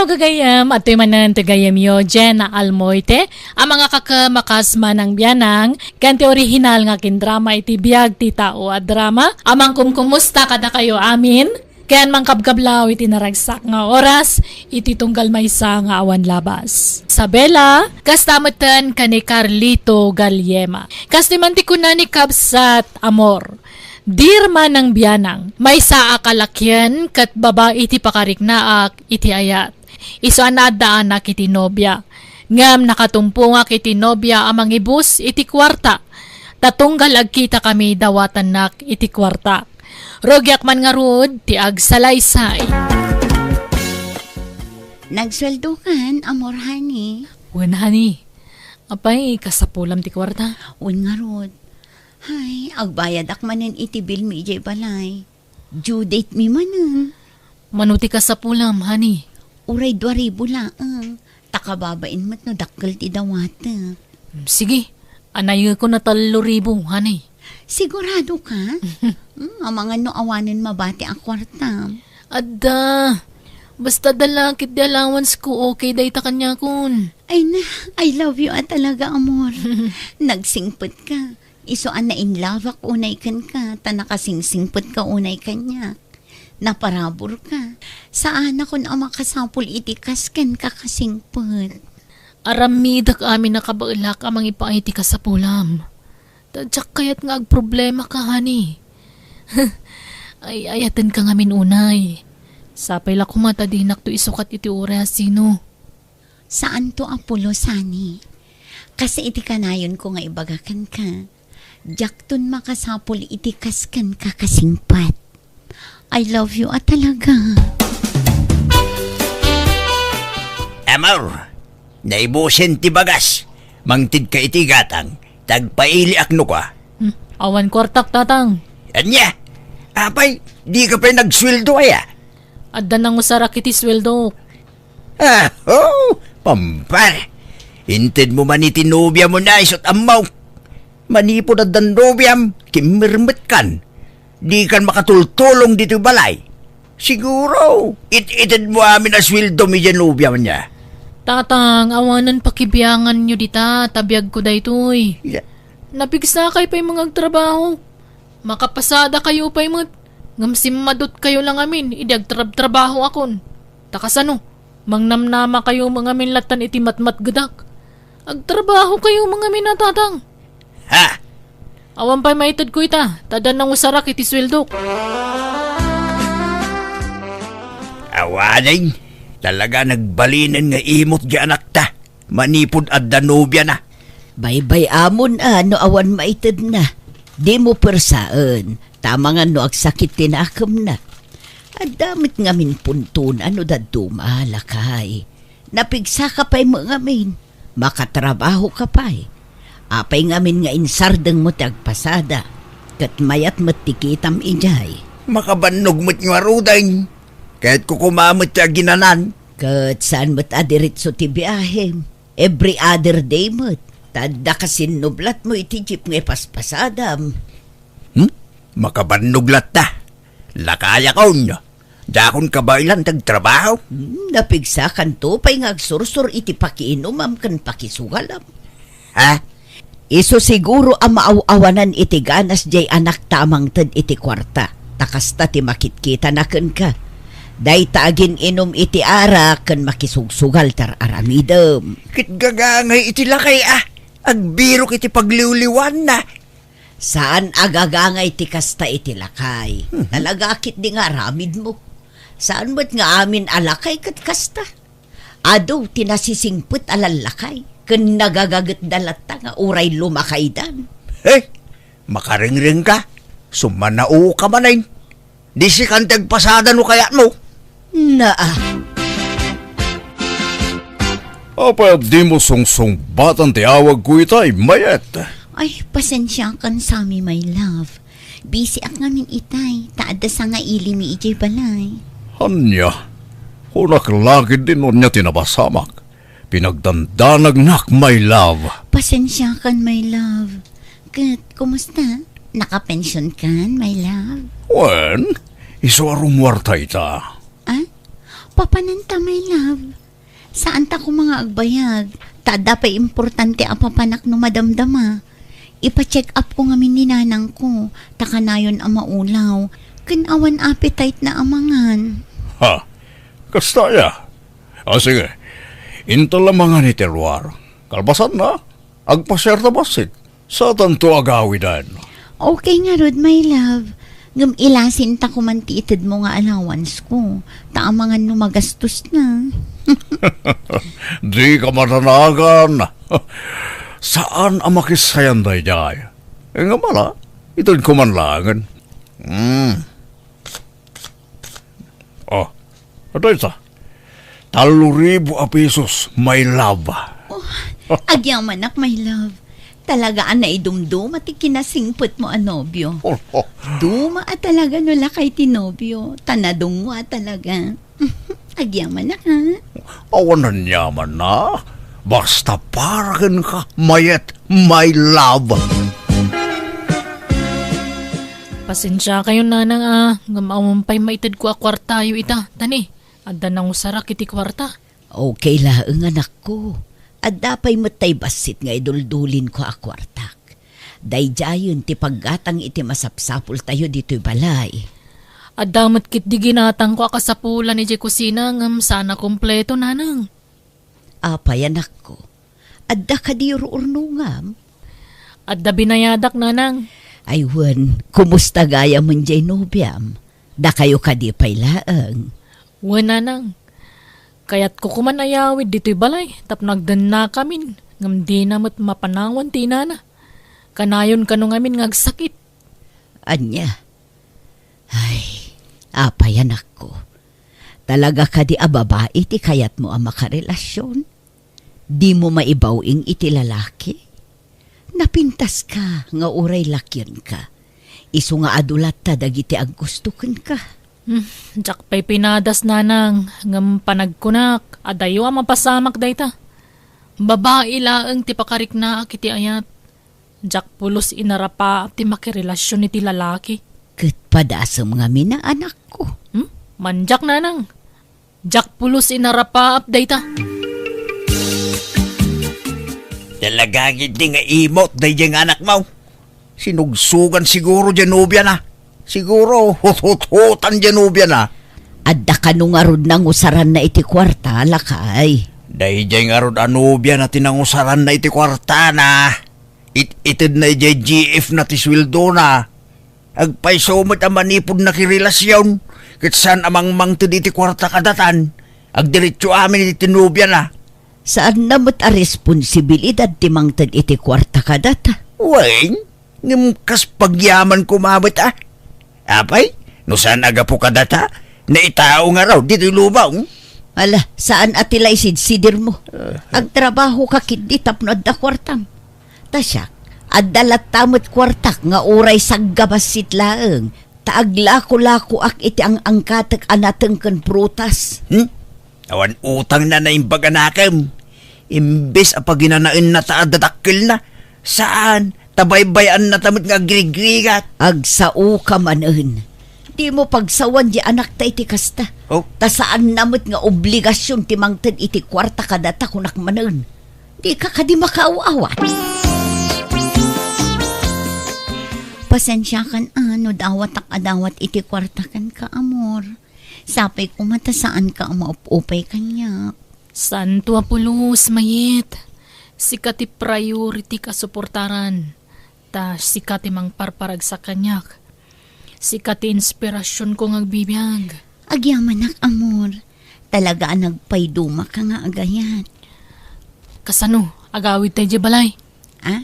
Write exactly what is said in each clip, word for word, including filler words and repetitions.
Gagayem, adtoy manen ti gayemyo, Jenna Almoite, a mangakakem a kas Manang Bianang, ken ti orihinal nga kindrama iti biag ti tao a drama, a mangkumkumusta kadakayo amin, ken mangkabkablaw iti naragsak nga oras, iti tunggal maysa nga awan labas. Isabela, kasta metten ken ni Carlito Galiema. Kastoy man ti kuna ni Kabsat Amor, Dear Manang Bianang, maysa a kalakien ket babai ti pakariknaak iti ayat. Isu a naaddaanak iti nobia. Ngem nakatumpongak iti nobia a mangibus iti kuarta. Ta tunggal agkitakami dawatannak iti kuarta. Rugiak man ngarud ti agsalaysay. Nagsueldokan, amor, honey? Wen, honey. Apay, kasapulam ti kuarta? Wen ngarud. Hay, agbayadak manen iti bill mi idiay balay. Due date mi manen. Mano ti kasapulam, honey? Uray dua ribu laeng. Ta kababain met no dakkel ti dawatek. Sige, anayekon a tallo ribu, honey. Sigurado ka? Hmm, amangan no awanen mabati a kuarta. Adda. Basta adda lakit ti allowance ko, okay dayta kaniakon. Ay na, I love you a talaga, amor. Nagsingpet ka. Isu a na-in love-ak unay kenka, ta nakasingsingpet ka unay kaniak. Naparabur ka. Saanakon a makasapul iti kas kenka kasingpet. Aramidek amin a kabaelak a mangipaay ti kasapulam. Ta diak kayat nga agproblema ka, honey. Ay, ayaten ka ngamin unay. Sapay la koma ta dinakto isukat iti uray a sino. Saanto a pulos, honey. Kas iti kanayonko nga ibaga kenka, diakton makasapul iti kas kenka kasingpet. I love you a talaga. Amor, naibusen ti bagas. Mangted ka iti gatang, ta agpailiak no kua. Hmm, awan kuartak, tatang. Ania? Apay, di ka pay nagsueldo aya? Adda nangusarak iti sueldo. Ah, oh, pampar. Inted mo man iti nobiam unay isut' ammo. Manipud addan nobiam, kimmirmetkan. Dikan makatultulong ditoy balay. Siguro, it-ited mo amin a sueldo mi diay nobiam ania. Tatang, awanen pakibianganyo dita, ta biagko daytoy. Ya. Napigsakay pay nga agtrabaho. Makapasadakayo pay met, ngem simmadutkayo la ngamin idi agtrabtrabahoakon. Ta kasano, mangnamnamakayo met ngamin lattan iti matmatgedak. Agtrabahokayo met ngamin a, tatang. Ha? Awan pay maitedko ita, ta adda nangusarak iti sueldok. Awanen, talaga nagbalinen nga imot diay anakta. Manipud adda nobiana. Baybay-amon a no awan maitedna. Dimo persaen, ta amangan no agsakit ti nakemna. Adda met ngamin puntona no dadduma, lakay. Napigsaka pay met ngamin. Makatrabahoka pay. Apay ngamin nga insardengmo ti agpasada, ket mayat met ti kitam idiay. Makabannog met ngaruden. Kayatko koma met ti aginanan. Ket saan met a diretso ti biahem. Every other day met. Ta adda kasinnublatmo iti jeep nga ipaspasadam. Hmm? Makabannog latta. Lakayakon. Dakon kabaelan ti agtrabaho. Hmm, napigsakanto pay nga agsursor iti pakiinumam ken pakisugalam. Ha? Isu siguro a maaw-awanan iti ganas diay anakta a mangted iti kuarta, ta kasta ti makitkitana kenka. Dayta agin-inum iti arak ken makisugsugal ti ar-aramidem. Ket gagangay iti lakay a, agbirok iti pagliwliwanna. Saan a gagangay ti kasta iti lakay. Mhm. Talaga ketdi nga aramidmo. Saan met nga amin a lakay ket kasta. Adu ti nasisingpet a lallakay, ken nagagagetda latta nga uray lumakaydan. Eh, makarengreng ka, sumanao ka manen. Di sikan ti agpasada no kayatmo. Naa. Apay a dimo sungsungbatan ti awagko itay, Mayet? Ay, pasensiakan, Sammy, my love. Busy ak ngamin itay, ta adda sangaili mi idiay balay. Ania? Kunak la ketdi no ania ti napasamak. Pinagdandanagnak, my love. Pasensiakan, my love. Ket, kumusta? Nakapensionkan, my love? Wen, isu a rumuarta ita. Ah? Papananta, my love. Saanta koma nga agbayag, ta adda pay importante a papanak no madamdama. Ipa-check up ko ngamin ni nanangko, ta kanayon a maulaw, ken awan appetite na a mangan. Ha? Kasta aya? O sige, inton la mangan iti ruar. Kalpasanna, agpasiarta bassit. Satanto agawiden. Okay ngarud, my love. Ngem ilasinta koman ti itedmo nga allowance ko. Ta amangan no magastos na. Dika madanagan. Saan a makissayan daydiay. Ngem ala, ited koman laengen. Hmm. Oh, adda ita. Tallo ribu a pesos, my love. Oh, agyamanak, my love. Talaga a naidumduma ti kinasingpetmo a nobio. Duma a talaga no lakay ti nobio, ta nadungngo a talaga. Agyamanak, ha? Awan aniamanna. Basta para kenka, mayat, my love. Pasensiakayon, nanang, a, ngem awan pay maited ko a kuartayo ita. Tani, adda nangusarak iti kuarta. Okay laeng, anakko. Adda pay met tay bassit nga iduldulinko a kuartak. Daydiayen ti paggatang iti masapsapultayo ditoy balay. Adda met ketdi ginatangko a kasapulan idiay kusina ngem saan a kompleto, nanang. Apay, anakko? Adda kadi ur-urnongam? Adda binayadak, nanang. Ay wen, kumusta gayam diay nobiam? Dakayo kadi pay laeng? Wen, nanang. Kayatko koman a yawid ditoy balay tapno agdennakamin, ngem dina met mapanawan ti inana. Kanayon kano ngamin nga agsakit. Ania? Ay, apay, anakko. Talaga kadi a babai ti kayatmo a makarelasion? Dimo maibaw-ing iti lalaki? Napintaska nga uray lakionka. Isu nga adu latta dagiti aggusto kenka. Hmm, diak pay pinadas, nanang, ngem panagkunak, adayo a mapasamak dayta. Babai laeng ti pakariknaak iti ayat. Diak pulos inarapaap ti makirelasion iti lalaki. Ket padasem ngamin a, anakko. Hmm? Mandiak, nanang. Diak pulos inarapaap dayta. Talaga ketdi nga imot daydiay nga anakmo. Sinugsugan siguro diay nobiana. Siguro huthuthutan diay nobiana. Adda kano ngarud nangusaranna iti kuarta, lakay? Daydiay ngarud a nobiana ti nangusaranna iti kuartana. It-itedna idiay G F na ti sueldona. Agpayso met a manipud nakirelasion, ket saan a mangmangted iti kuarta kadatan. Agdiretso amin iti nobiana. Saanna met a responsibilidad ti mangted iti kuarta kadata. Wen, ngem kas pagyaman koma met a. Apay, no saan a gapu kadata, naitao ngarud ditoy lubong. Ala, saan a ti la isidsidirmo. Agtrabahoka ketdi tapno adda kuartam. Ta siak, adda latta met kuartak nga uray sagga bassit laeng, ta aglakolakoak iti ang-angkatek a nateng ken prutas. Hmm? Awan utangna naimbag a nakem. Imbes a paginanaenna ta adda dakkelna, saan, ta baybay-annata met nga agrigrigat. Agsaoka manen. Dimo pagsawan diay anakta iti kasta. Oh? Ta saanna met nga obligasion ti mangted iti kuarta kadata, kunak manen. Dika kadi makaaw-awat? Pasensiakan a no dawatak a dawat iti kuarta kenka, amor. Sapay koma ta saanka a maupupay kaniak. Santo a pulos, mayat. Sika ti priority a suportaran. Ta sika ti mangparparagsak kaniak. Sika ti inspirasionko nga agbibiag. Agyamanak, amor. Talaga a nagpaydumaka nga agayat. Kasano? Agawidta idiay balay? Ah?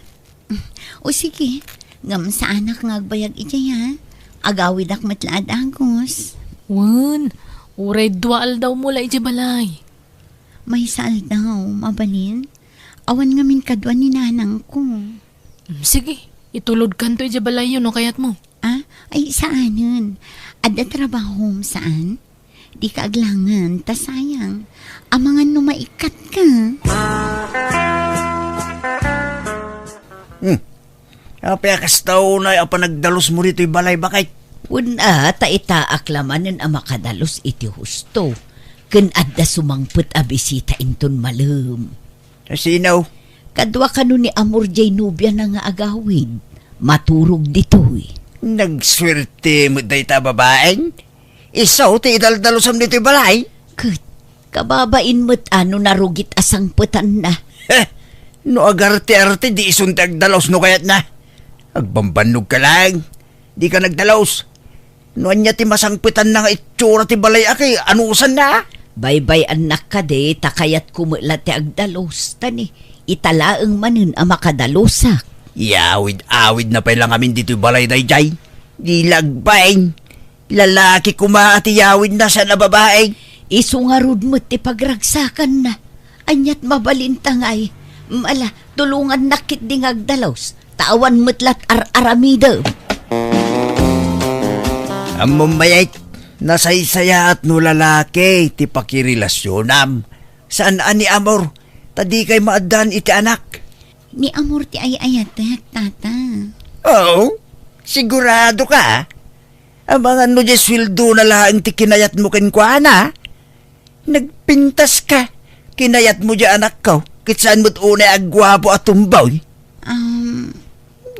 O sige, ngem saanak nga agbayag idiay, ha? Agawidak met la a dagus. Wen, uray dua aldawmo la idiay balay. Maysa aldaw, mabalin? Awan ngamin kadua ni nanangko. Mm, sige, itulodkanto idiay balayyo no kayatmo. Ah, ay, saanen. Adda trabahom, saan? Dika aglangan, ta sayang. Amangan no maikkatka. Hmm. Apay a kasta unay a panagdalusmo ditoy balay, baket? Wen a, ta itaak la manen a makadalus iti husto. Ken adda sumangpet a bisita inton malem. Sino? Kadua kano ni Amor jay nobiana nga agawid. Maturog ditoy. Nagsuerte met dayta a babaeng. Isu ti idaldalosam ditoy balay. Ket, kababain met a no narugit a sangpetanna. Heh! No agarte-arte, di isun ti agdalus no kayatna. Agbambannogka laeng. Dika nagdalus. No ania ti masangpetanna nga itsura ti balay a kay anusanna? Baybay-annak kadi ta kayatko met la ti agdalus, ta ni, ita laeng manen a makadalusak. Iawid-awidna pay la ngamin ditoy balay daydiay. Di la agbain. Lalaki koma a ti yawidna saan a babaeng. Isu ngarud met ti pagragsakanna. Aniat mabalinta ngay? Ala, tulongannak ketdi nga agdalus. Ta awan met la ti ar-aramidem. Ammom, Mayet, nasaysayaat no lalaki ti pakirelasionam. Saan a ni Amor, ta dikay maaddaan iti anak. Ni Amor ti ay-ayatek, Tata. Oo, sigurado ka? Amangan no diay sueldona laeng ti kinayatmo kenkuana? Nagpintaska. Kinayatmo diay anakko, ket saan met unay a guapo a tomboy. Um,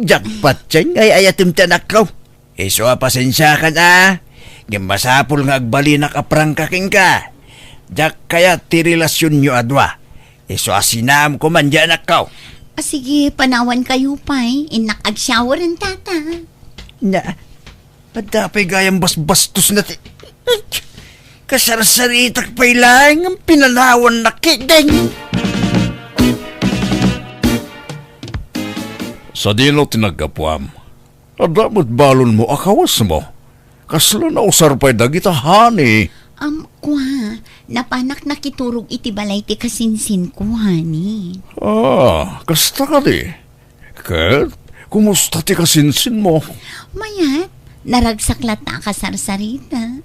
Jackpot, Cheng, ay-ayatem ti anakko. Isu a pasensiakan a, ngem masapul nga agbalinak a prangka kenka. Diak kayat ti relasionyo a dua. Isu a sinaam koman diay anakko. A, sige, panawankayo pay. Innak agshower, Tata. Na, Adda pay gayam basbastosna ti, kasarsaritak pay laeng nga pinanawannak ketdin. Sadino ti naggapuam? Adda met balonmo a kawesmo? Kasla nausar pay dagita, honey? Am, kua, napanak nakiturog iti balay ti kasinsinko, honey. Ah, kasta kadi? Ket, kumusta ti kasinsinmo? Mayat, naragsak latta a kasarsarita.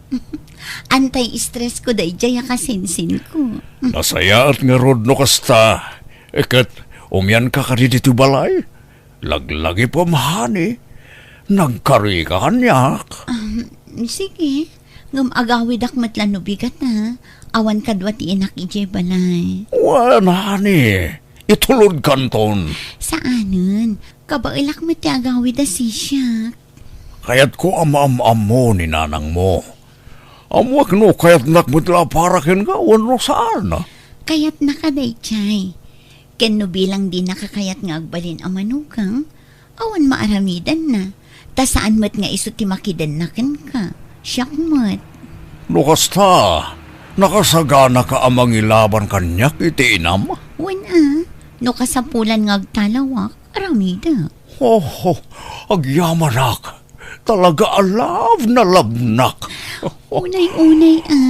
Anti-stress ko daydiay a kasinsinko. Nasayaat ngarud no kasta. Ket, umianka kadi ditoy balay? Laglagipem, honey. Nagkarika kaniak. Um, sige. Ngem agawidak met la no bigat, a. Awan kadua ti inak idiay balay. Wen, honey. Itulodkanton. Saanen. Kabaelak met ti agawid a sisiak. Kayatko a maam-ammo ni nanangmo. Ammoak no kayatnak met la a para kenka wenno saan. Kayatnaka daydiay. Ken no bilang dinaka kayat nga agbalin a manugang, awan maaramidanna. Ta saan met nga isu ti makidenna kenka. Siak met. No kasta, nakasaganaka a mangilaban kaniak iti inam? Wen a, no kasapulan nga agtalawak, aramidek. Ho, ho, agyamanak. Talaga a love na love nak. Unay-unay, a.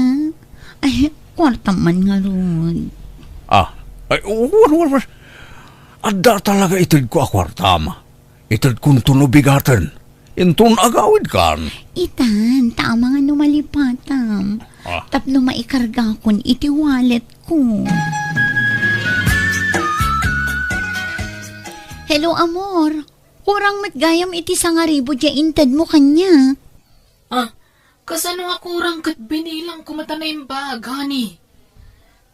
Ay, kuartam man ngarud. Ah, ay, wen, wen, wen. Adda talaga itedko a kuartam. Itedkonto no bigaten. Inton agawidkan. Itan, ta amangan no malipatam. Ah. Tapno maikargakon iti walletko. Hello, amor. Kurang met gayam iti sangaribu diay intedmo kaniak. Ah, kasano a kurang ket binilangko met a naimbag, honey?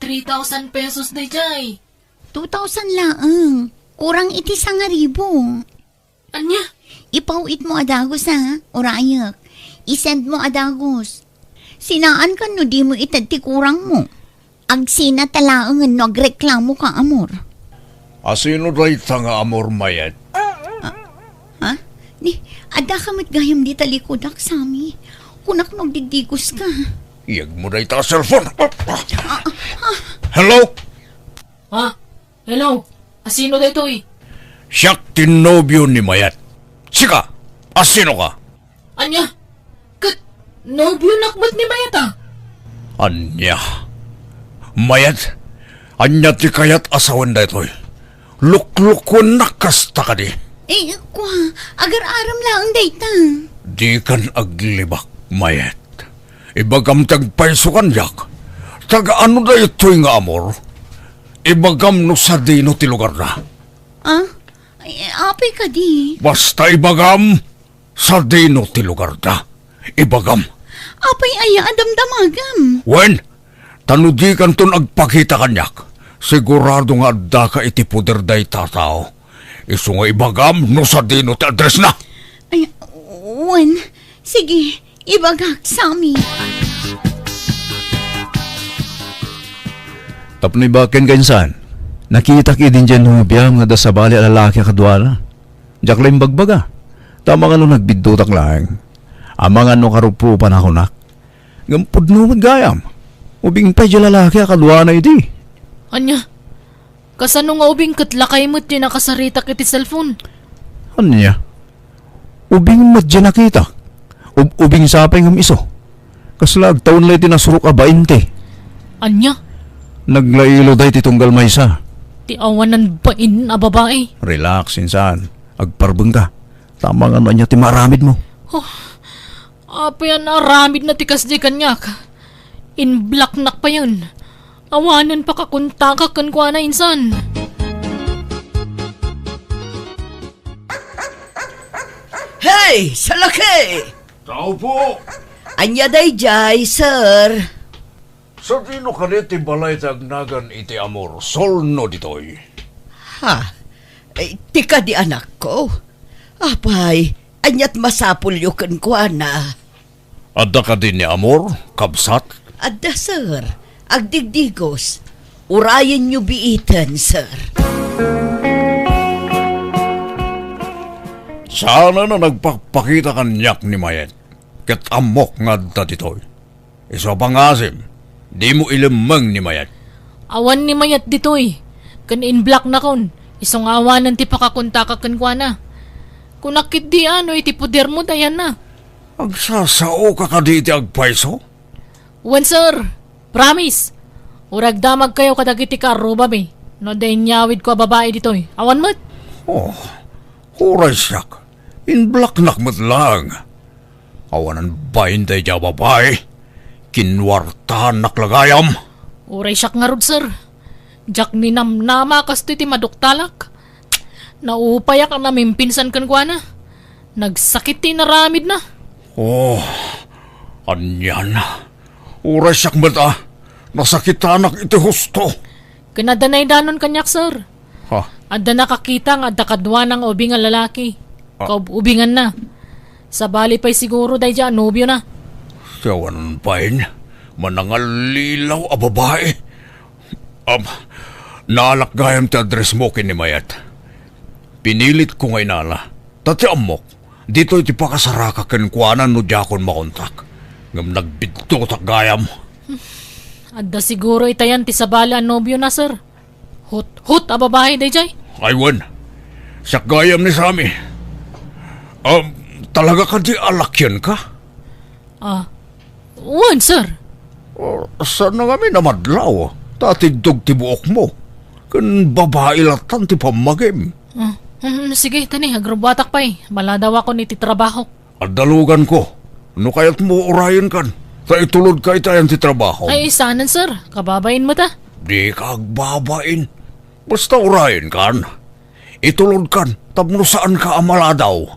Three thousand pesos daydiay. Two thousand laeng. Kurang iti sangaribu. Ania? Ipaw-itmo a dagus, a, urayek. I-send mo a dagus. Sinaankan no dimo ited ti kurangmo. Agsina ta laengen no agreklamoka, amor. Asino dayta nga amor, Mayet? Ah, ha? Ni, addaka met gayam dita likudak, Sammy. Kunak no agdiddigoska. Iyegmo dayta a cellphone. Ah, ah, ah. Hello? Ha? Hello? Asino daytoy? Siak ti nobio ni Mayet. Sika, asinoka? Ania? Ket nobionak met ni Mayet, a? Ania? Mayet, ania ti kayat a sawen daytoy? Luklukuennak kasta kadi? Eh, kua, agar-arem laeng dayta. Dikan aglibak, Mayet. Ibagam ti agpayso kaniak. Taga ano daytoy nga amor? Ibagam no sadino ti lugarda. Ah? Ay, apay kadi? Basta ibagam, sadino ti lugarda. Ibagam. Apay aya a damdamagam? Wen, Ta no dikanton agpakita kaniak, sigurado nga addaka iti poder dayta a tao. Isu nga ibagam no sadino ti addressna. Ay, wen, sige, ibagak, Sammy. Tapno ibaken ka insan, nakitak idin diay nobiam nga adda sabali a lalaki a kaduana. Diak la imbagbaga. Ta amangan no nagbiddutak laeng. Amangan no karuprupan a kunak. Ngem pudno met gayam. Ubing pay diay lalaki a kaduana idi. Ania? Kasano nga ubing ket lakay met ti nakasaritak iti cellphone? Ania? Ubing met diay nakitak. Ub-, ubing sapay ngem isu. Kasla agtawen la iti nasurok a bain ti. Ania? Naglailo daytoy tunggal maysa. Ti awanan bain a babai. Relax, insan. Agparbeng ka. Tama nga no ania ti maaramidmo. Oh, apay a naaramidna ti kasdi kaniak? Inblocknak payen. Awanen pakakontakak kenkuana insan. Hey, salaki! Tao po! Ania daydiay, sir? Sadino kadi ti balay ti agnagan iti Amor, Sol no ditoy? Ha? Eh, ti kadi anakko? Apay, aniat masapulyo kenkuana? Adda kadi ni Amor, kabsat? Adda, sir. Agdigdigos. Urayenyo biiten, sir. Saanen a nagpakpakita kaniak ni Mayet, ket ammok nga adda ditoy. Isu a pangasim, dimo ilemmeng ni Mayet. Awan ni Mayet ditoy, ken inblocknakon, isu nga awanen ti pakakontakak kenkuana. Kunak ketdi a no iti podermo ti ayanna. Agsasaoka kadi iti agpayso? Wen, sir. Promise. Uray agdamagkayo kadagiti kaarrubami no adda inyawidko a babai ditoy. Awan met. Oh, uray siak. Inblocknak met laeng. Awanen bain daydiay a babai. Kinuartanak la gayam. Uray siak ngarud, sir. Diak ninamnama kastoy ti maduktalak. Naupayak a namimpinsan kenkuana. Nagsakit ti inaramidna. Oh, anian. Uray siak met a nasakitanak iti husto. Ken adda naidanon kaniak, sir. Ha? Adda nakakita nga adda kaduana nga ubing a lalaki. Ah. Kaub-ubinganna. Sabali pay siguro daydiay a nobiona. Siawan pay, manangallilaw a babai. Am, naalak gayam ti addressmo ken ni Mayet. Pinilitko nga inala. Ta ti ammok, ditoy ti pakasarakak kenkuana no diakon makontak. Ngem nagbiddutak gayam. Adda siguro itayan ti sabali a nobiona, sir. Hut-hut a babai daydiay. Ay, wen. Siak gayam ni Sammy. Um, talaga kadi a lakianka? Ah, wen, sir. Oh, saan nga amin a madlaw? Ta tiddog ti buokmo. Ken babai latan ti pammagim. Ah, hmm, sige, tani, agrubuatak pay. Maladawakon iti trabahok. Adda luganko. No kayatmo, urayenkan. Ta itulodka itayan ti trabaho. Ay, saanen, sir. Kababain met a. Dika agbabain. Basta urayenkan. Itulodkan tapno saanka a maladaw.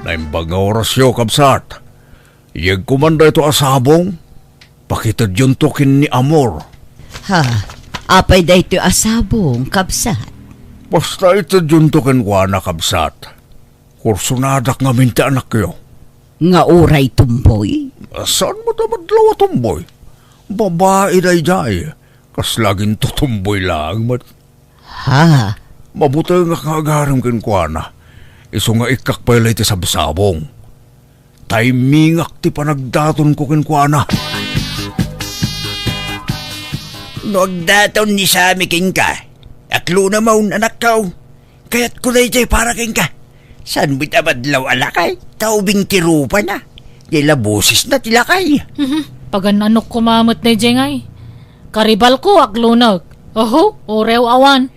Naimbag nga orasyo, kabsat. Yegko man daytoy a sabong, pakitedyonto ken ni Amor. Ha? Apay daytoy a sabong, kabsat? Basta itedyonto kenkuana, kabsat. Kursonadak ngamin ti anakyo. Nga uray tumboy? Saan met a madlaw a tumboy? Babai daydiay. Kasla aginto tumboy laeng met. Ha? Mabutengak nga agarim kenkuana. Isu nga ikkak pay la iti sabsabong. Taymingak ti panagdatonko kenkuana. No agdaton ni Sammy kenka, aklona manen, anakko. Kayatko daytoy para kenka. Saan met a madlaw a lakay, ta ubing ti rupana. Dayta la bosesna ti lakay. Mhm. Pagan-anok koma met daydiay ngay. Karibalko, aklonek. Oho, uray awan.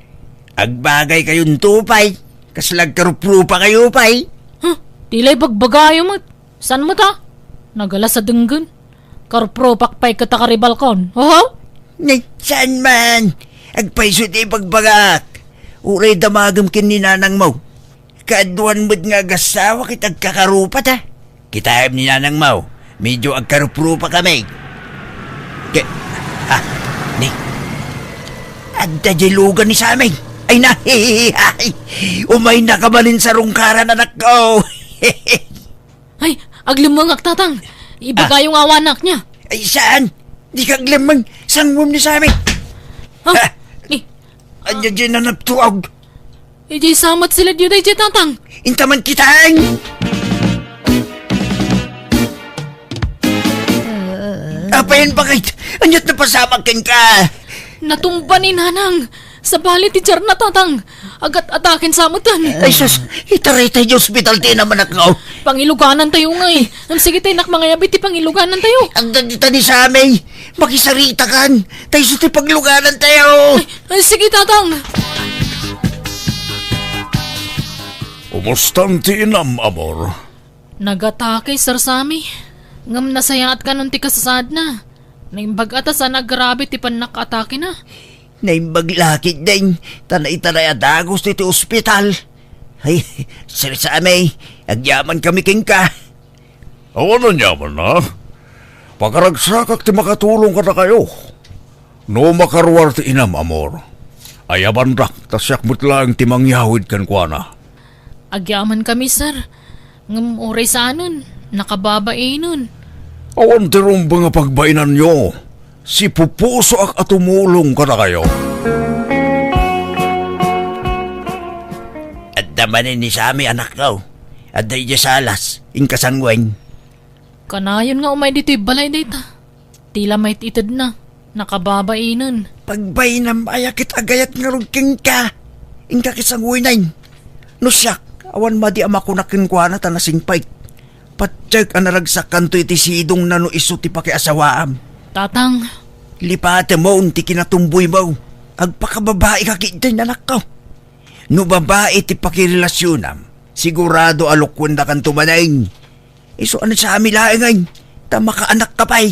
Agbagaykayon to pay. Kasla agkaruprupakayo pay. Huh, ti la ibagbagayo met. Saan met a? Nagalas a denggen. Karupropak pay ket a karibalkon. Oho? Nay, saan man. Agpayso ti ibagbagak. Uray damagem ken ni nanangmo. Kaaduan met nga agassawa ket agkakarupata. Kitaem ni nanangmo. Medyo agkaruprupa kami. Ke-, ah, ni, adda diay lugan ni Sammy. Ay na, umayna ka manen sa rungkaran, anakko. Ay, aglemmengak, Tatang. Ibagayo nga awanak niya. Ay, saan? Dika aglemmeng, sangwem ni Sammy. Ah, Ha? Ni, Ania diay nanaptuag? Idiay samat sila diyo daydiay, Tatang. Intaman kitang! Apayen, bakit? Ania't napasamak kenka? Natumba ni Nanang. Sabali ti diarna, Tatang. Agat-ataken sa metten. Ay, sus! Itaray tayo ospital ti inamanakko. Pangiluganan tayo ngay. Ang sige tayo nak mangayabi ti pangiluganan tayo. Agda dita ni Sammy. Makisaritakan. Tayo sa ti pagluganan tayo. Ay, Ay, sige, Tatang. Umustan ti inam, amor? Nagatake, Sir Sammy. Ngem nasayaat kanon ti kasasaadna. Naimbag a ta saan a grabe ti pannakatakena. Naimbag la ketdin, ta naitaray a dagus iti ospital. Ay, Sir Sammy, agyaman kami kenka. Awan aniaman a. Pakaragsakak ti makatulong kadakayo. No makaruar ti inam, amor, ayabandak ta siak met laeng ti mangyawid kenkuana. Agyaman kami, sir. Ngem uray saanen, nakababainen. Awan ti rumbeng a pagbainanyo. Sipupusoak a tumulong kadakayo. Adda manen ni Sammy, anakko. Adda idiay salas, inka sanguen. Kanayon nga umay ditoy balay dayta. Ti la met itedna, nakababainen. Pagbainam aya ket agayat ngarud kenka. Inka ket sanguenen. No siak, awan madi a makunak kenkuana ta nasingpet. Patiek a naragsakkanto iti sidongna no isu ti pakiasawaam. Tatang. Lipatemon ti kinatumboymo. Agpakababaika ketdin, anakko. No babai ti pakirelasionam, sigurado a lokuendakanto manen. Isu a ni Sammy laengen, ta makaanakka pay.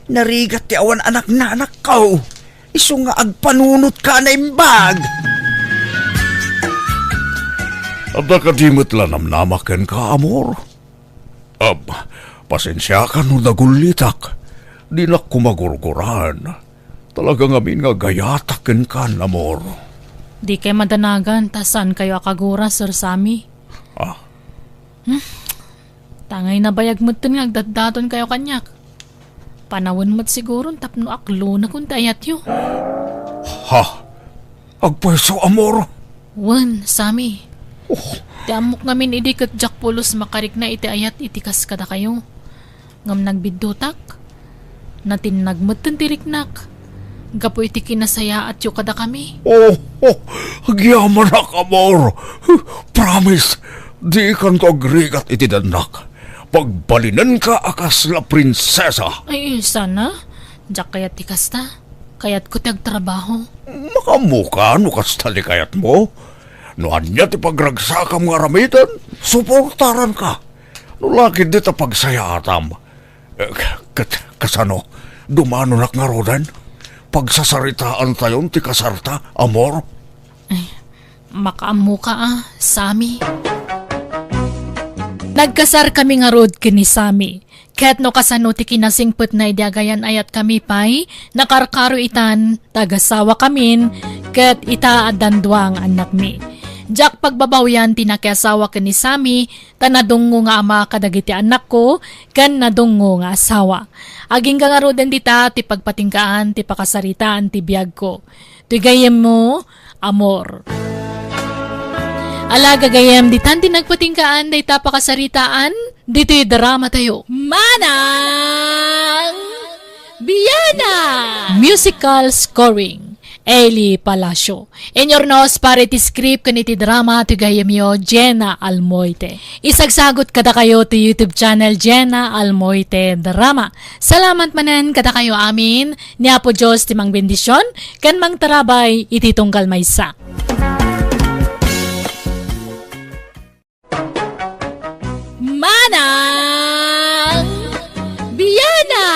Narigat ti awan anakna, anakko. Isu nga agpanunotka a naimbag. Adda kadi met la namnama kenka, amor? Ab, pasensiakan no nagullitak. Dinak koma gurguraan. Talaga ngamin nga agayatak kenka, amor. Dikay madanagan ta saankayo a kagura, Sir Sammy. Ah? Hmm? Tangay nabayag metten nga agdatdatonkayo kaniak. Panawen met siguron tapno aklonekon ti ayatyo. Ha? Agpayso, amor? Wen, Sammy. Oh. Ti ammok ngamin idi ket diak pulos makarikna iti ayat iti kas kadakayo. Ngem nagbiddutak. Natinnag metten ti riknak. Gapu iti kinasayaatyo kadakami. Oh, oh, agyamanak, amor. Promise, dikanto agrigat iti dannak. Pagbalinenka a kasla prinsesa. Ay, sana? Diak kayat ti kasta. Kayatko ti agtrabaho. Makaammoka no kasta ti kayatmo. No ania ti pagragsakam nga aramiden, suportaranka. No la ketdi ta pagsayaatam. Eh, ket kasano? Dumanonak ngaruden? Pagsasaritaantayon ti kasarta, amor? Ay, makaammoka a, Sammy. Nagkasarkami ngarud ken ni Sammy. Ket no kasano ti kinasingpetna idi agayan-ayatkami pay, nakarkaro itan, tagasawakamin, ket ita addan dua nga annakmi. Diak pagbabawian ti nakiasawa ken ni Sammy, ta nadungngo nga ama kadagiti annakko, ken nadungngo nga asawa. Agingga ngaruden dita ti pagpatinggaan ti pakasaritaan ti biagko. Ti gayyemmo, amor. Ala, gagayyem, ditan ti nagpatinggaan dayta pakasaritaan ditoy drama tayo. Manang Biana! Musical scoring, Eli Palacio. Inurnos para iti script ken iti drama ti gayyemyo, Jenna Almoite. Isagsagot kadakayo ti YouTube channel, Jenna Almoite Drama. Salamat manen kadakayo amin. Ni Apo Dios ti mangbendisyon ken mangtarabay iti tunggal maysa. Manang Biana!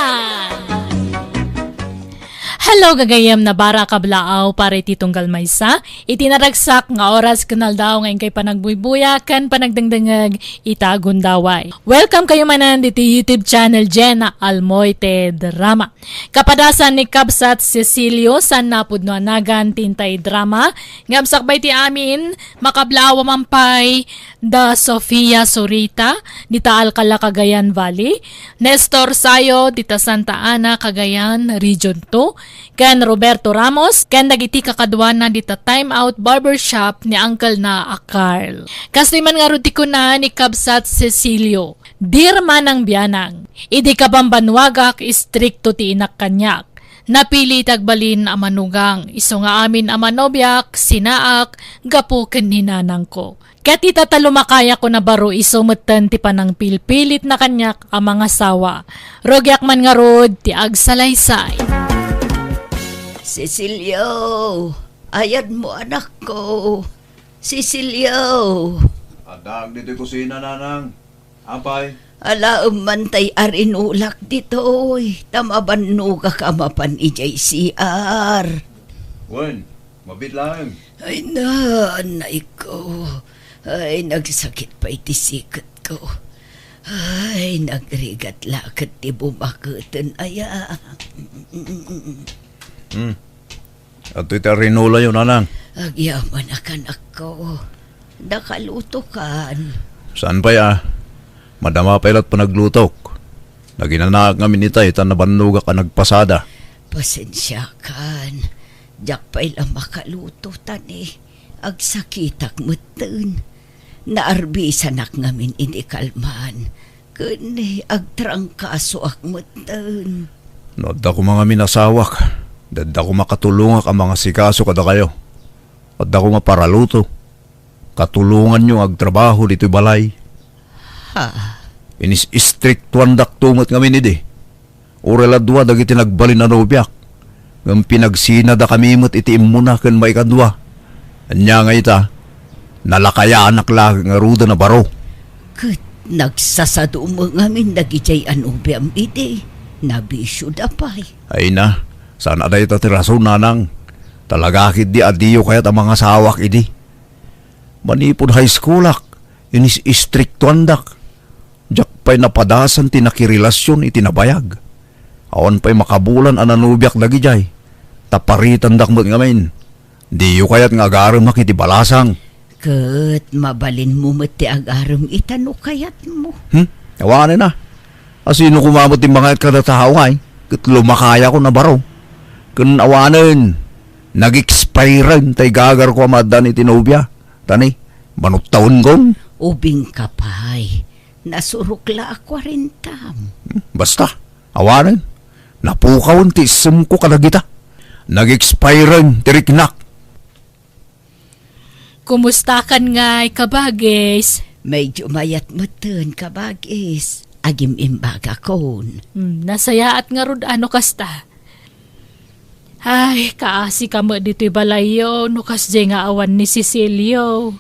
Adtoy gagayyem, nabara a kablaaw para iti tunggal maysa, iti naragsak nga oras ken aldaw nga inkay panagbuybuya ken panagdengdengngeg ita a gundaway. Welcome kayo manen diti YouTube channel Jenna Almoite Drama. Kapadasan ni Kabsat Cecilio, saan napudno a nagan ti intay drama, ngem sakbay ti amin, makablaaw a manen pay da Sofia Sorita, dita Alcala, Cagayan Valley, Nestor Sayo, dita Santa Ana, Cagayan, Region two, ken Roberto Ramos, ken dagiti kakaduana dita Time Out Barbershop ni Uncle na a Carl. Kastoy man ngarud ti kuna ni Kabsat Cecilio, "Dear Manang Bianang, idi kabambannuagak, istrikto ti inak kaniak. Napili ti agbalin a manugang, isu nga amin a manobiak, sinaak, gapu ken ni nanangko. Ket ita ta lumakayakon a baro, isu metten ti panangpilpilitna kaniak a mangasawa. Rugiak man ngarud ti agsalaysay." Cecilio, ayadmo, anakko. Cecilio. Addaak ditoy kusina, nanang. Apay? Alaem man tay arinulak ditoy, ta mabannogak a mapan idiay C R. Wen, mabiit laeng. Ay na, anay ko. Ay, nagsakit pay ti siketko. Ay, nagrigat la ket ti bumaketen, aya. Hmm. Adtoy ti arinulayo, nanang. Agyamanak, anakko. Nakalutokan. Saan pay a? Madama pay la't panaglutok. Naginanaak ngamin itay ta nabannogak a nagpasada. Pasensiakan. Diak pay la makaluto, ta ni agsakitak metten. Naarbisanak ngamin idi kalman. Ken agtrangkasoak metten. No adda koma ngamin asawak, adda koma katulongak a mangasikaso kadakayo. Adda koma paraluto. Katulonganyo nga agtrabaho ditoy balay. Ha? Inis-istriktuandakto met ngamin idi. Uray la dua dagiti nagbalin a nobiak, ngem pinagsinadakami met iti immuna ken maikadua. Ania nga ita, nalakayanak laeng ngaruden a baro. Ket nagsasadu met ngamin dagidiay a nobiam idi, nabisioda pay. Ay na, saan a dayta ti rason, nanang. Talaga ketdi a diyo kayat a mangasawak idi. Manipud high schoolak, inis-istriktuandak. Diak pay napadasan ti nakirelasion iti nabayag. Awan pay makabulan a nanobiak dagidiay, ta paritandak met ngamin. Diyo kayat nga agaremak iti balasang? Ket mabalinmo met ti agarem ita no kayatmo. Hmm? Awanen a. Asino koma met ti mangayat kada tao ngay, ket lumakayakon a baro? Ken awanen, nag-expiren tay gagarko a maaddaan iti nobia. Ta ni, manuttawenkon. Ubingka pay. Nasurok la a kuarentam. Hmm, basta, awanen. Napukawen ti issemko kadagita. Nag-expiren ti riknak. Kumustakan ngay, kabagis? Medyo mayat metten, kabagis. Agim-imbagakon. Hmm, nasayaat ngarud a no kasta. Ay, kaasi ka met ditoy balayyo no kasdiay nga awan ni Cecilio.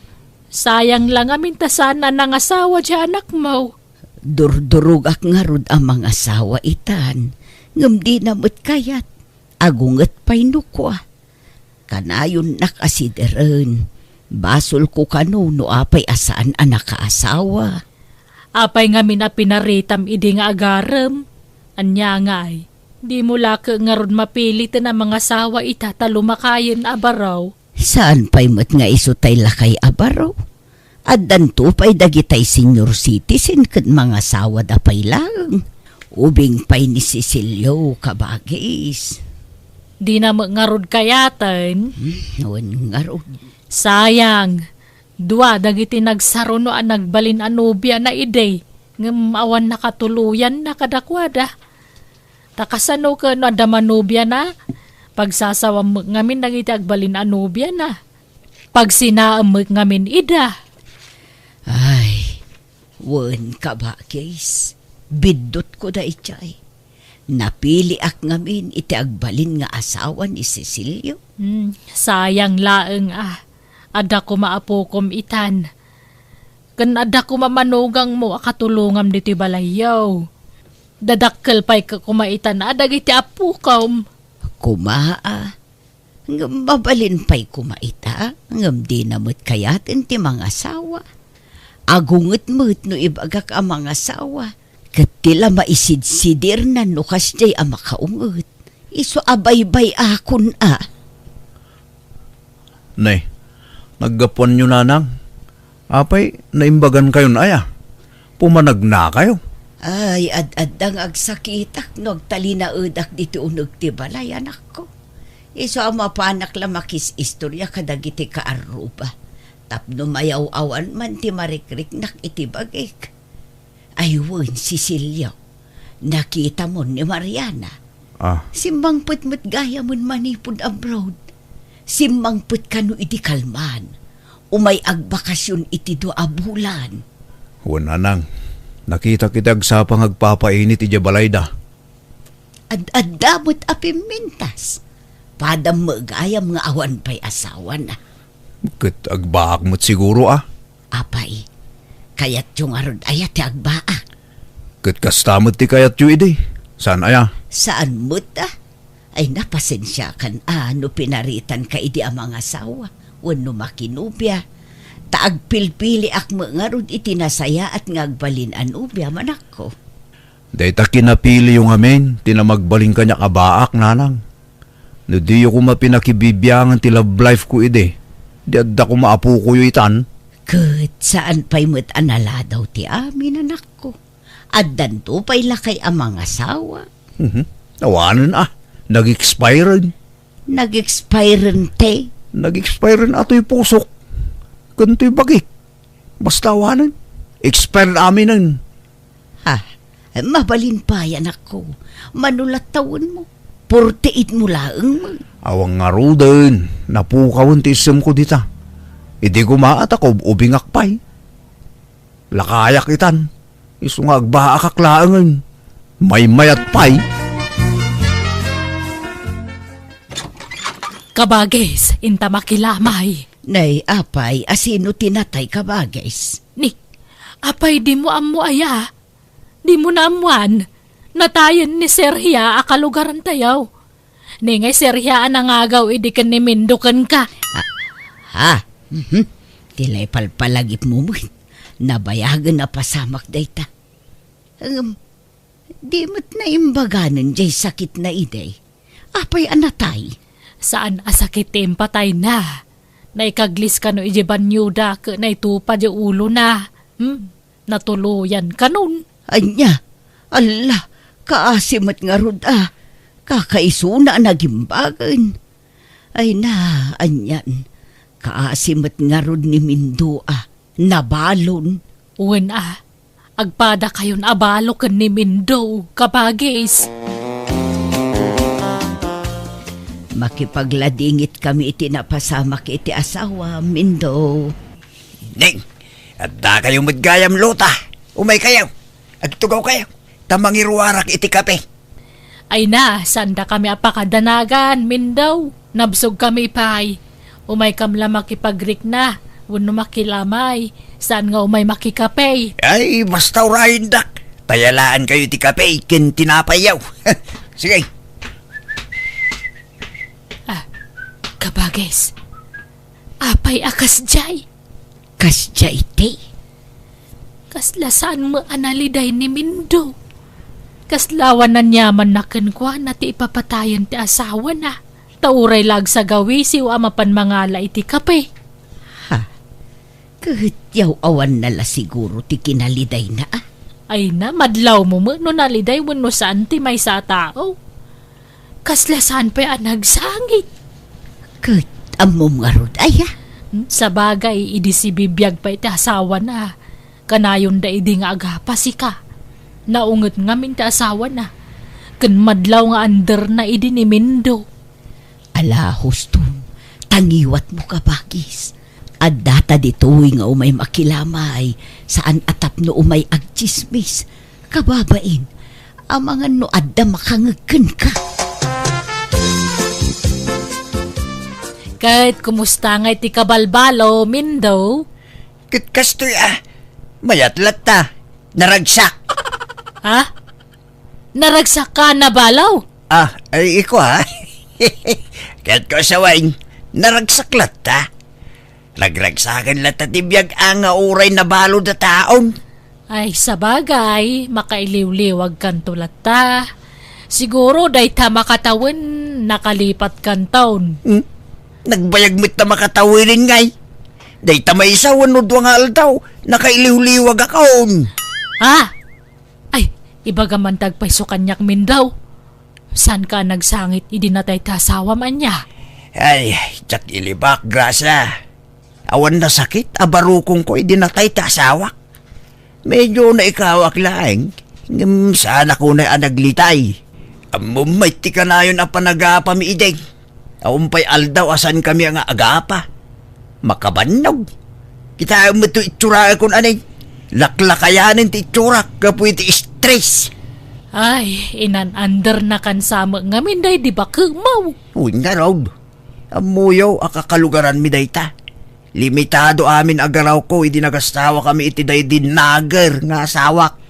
Sayang la ngamin ta saan a nangasawa diay anakmo. Durdurogak ngarud a mangasawa itan, ngem dina met kayat. Agunget pay no kua. Kanayonnak a sideren. Basolko kano no apay a saan a nakaasawa. Apay ngamin a pinaritam idi nga agarem? Ania ngay, dimo la ket ngarud mapiliten a mangasawa ita ta lumakayen a baro? Saan pay met nga isu tay lakay a baro? Addanto pay dagitay senior citizen ket mangasawada pay laeng. Ubing pay ni Cecilio, kabagis. Dina met ngarud kayaten? Hmm, wen ngarud. Sayang. Dua dagiti nagsaruno a nagbalin a nobiana idi, ngem awan nakatuloyanna kadakuada. Ta kasano ken no adda manobiana? Pagsasawam met ngamin dagiti agbalin a nobiana. Pagsinaem met ngamin ida. Ay, wen, kabagis, biddutko daydiay. Napiliak ngamin iti agbalin nga asawa ni Cecilio. Hmm, sayang laeng a. Adda koma apokom itan. Ken adda koma manugangmo a katulongam ditoy balayyo. Dadakkel pay ka koma itan a dagiti apokom. koma, a. Ngem mabalin pay koma ita, ngem dina met kayaten ti mangasawa. Agunget met no ibagak a mangasawa, ket ti la maisidsidirnan no kasdiay a makaunget. Isu a baybay-akon a. Nay, naggapuanyo, nanang? Apay, naimbagankayon aya? Pumanagnakayo? Ay, ad-adda nga agsakitak no agtalinaedak diti uneg ti balay, anakko. Isu a mapanak la makis-istorya kadagiti kaarruba, tapno mayaw-awan man ti marikriknak iti bagik. Ay wen, Cecilio, nakitamon ni Mariana. Ah. Simmangpet met gayamen manipud abroad. Simmangpet kano idi kalman. Umay agbakasyon iti dua a bulan. Wen, nanang, nakitak iti agsapa nga agpapainit idiay balayda. Ad-adda met a pimmintas. Padam met gayam nga awan pay asawana. Ket agbaak met siguro, a. Apay, kayatyo ngarud aya ti agbaak? Ket kasta met ti kayatyo idi. Saan aya? Saan met, a? Ay, napasensiakan a no pinaritanka idi a mangasawa wenno makinobia. Ta agpilpiliak met ngarud iti nasayaat nga agbalin a nobia, manakko. Dayta kinapiliyo ngamin ti namagbalin kaniak a baak, nanang. No diyo koma pinakibibiangan ti love life ko idi, di adda koma apokoyo itan. Ket saan pay met a naladaw ti amin, anakko. Addanto pay lakay a mangasawa. Mhm. Awanen a, nag-expiren. Nag-expiren ti? Nag-expiren a toy pusok ken toy bagik. Basta awanen, expired aminen. Ha, mabalin pay, anakko. Mano la tawenmo? Forty-eight mo laeng met. Awan ngaruden, napukawen ti isemko dita. Idi koma a ta kaub-ubingak pay. Lakayak itan. Isu nga agbaakak laengen. Maymayat pay. Kabagis, inta makilamay. Nay, apay, asino ti natay, kabagis? Ni, apay, dimo ammo aya? Dimo naammoan? Natayen ni Serhia a kalugarantayo. Ni ngay Serhia a nangagaw idi ken ni Mindo kenka. Ah, ha? Mhm. Ti la ipalpalagipmo met. Nabayagen a pasamak dayta. Ngem, di met naimbaganen jay sakitna idi. Apay a natay? Saan a sakit ti impatayna. Naikaglis kano idiay banyoda ket naitupa diay ulona. Hmm? Natuloyan kanon. Ania? Alla, kaasi met ngarud a. Kakaisuna a nagimbagen. Ay na, anian. Kaasi met ngarud ni Mindo a. Nabalon. Wen a. Agpadakayon a balo ken ni Mindo, kabagis. Makipagladingit kami iti napasamak iti asawa, Mindo. Ning, adda kayo met gayam luta. Umay kayo. Agtugaw kayo. Ta mangiruarak iti kape. Ay na, sanda kami a pakadanagan, Mindo. Nabsog kami pay. Umay kam la makipagrikna, wenno makilamay. Saan nga umay makikape. Ay, basta urayendak. Tayalaan kayo ti kape, ken tinapay yaw. Sige. Ah, kabagis. Apay a kasdiay? Kasdiay ti? Kasla saan met a naliday ni Mindo. Kasla awan aniamanna kenkuana ti ipapatayen ti asawana. Ta uray la agsagawisiw a mapan mangala iti kape. Ha? Ket yaw-awanna la siguro ti kinalidayna, a? Ay na, madlawmo met no naliday wenno saan ti maysa a tao. Kasla saan pay a nagsangit. Ket ammom ngarud aya? Hmm, sabagay, idi sibibiag pay ti asawana, kanayonda idi nga agapasika. Naunget ngamin ti asawana. Ken madlaw nga anderna idi ni Mindo. Ala, huston, tangiwatmo, kabagis. Addata ditoy nga umay makilamay, saan a tapno umay agtsismis. Kababain, amangan no adda makangeg kenka. Ket kumusta ngay ti kabalbalo, Mindo? Ket kastoy a, mayat latta, naragsak. Ha? Naragsak ka, nabalo? Ah, ay, iko, ha? Ket ko sawen, naragsak latta. Ragragsaken latta ti biag a nga uray nabalud a taon. Ay, sabagay, makailiwliwagkanto latta. Siguro dayta makatawen, nakalipatkanton. Hmm? Nagbayag met ta makatawen ngay. Dayta maysa wenno dua nga aldaw, nakailiwliwagakon. Ah! Ay, ibagam man ti agpayso kaniak, Mindaw. Saanka a nagsangit idi natay ti asawam, ania? Ay, diak ilibak, Gracia. Awan nasakit a barukongko idi natay ti asawak. Medyo naikawak laeng, ngem saannak unay a naglitay. Ammom met ti kanayon a panagapami idi. Awan pay aldaw a saankami nga agapa. Makabannog. Kitaem met ti itsuraekon, ania. Laklakayanen ti itsurak gapu iti stress. Ay, inan-undernakan sa met ngamin daydi bakemaw. Wen ngarud, ammoyo a kakalugaranmi dayta. Limitado amin a garawko idi nagasawakami iti daydi nager nga asawak.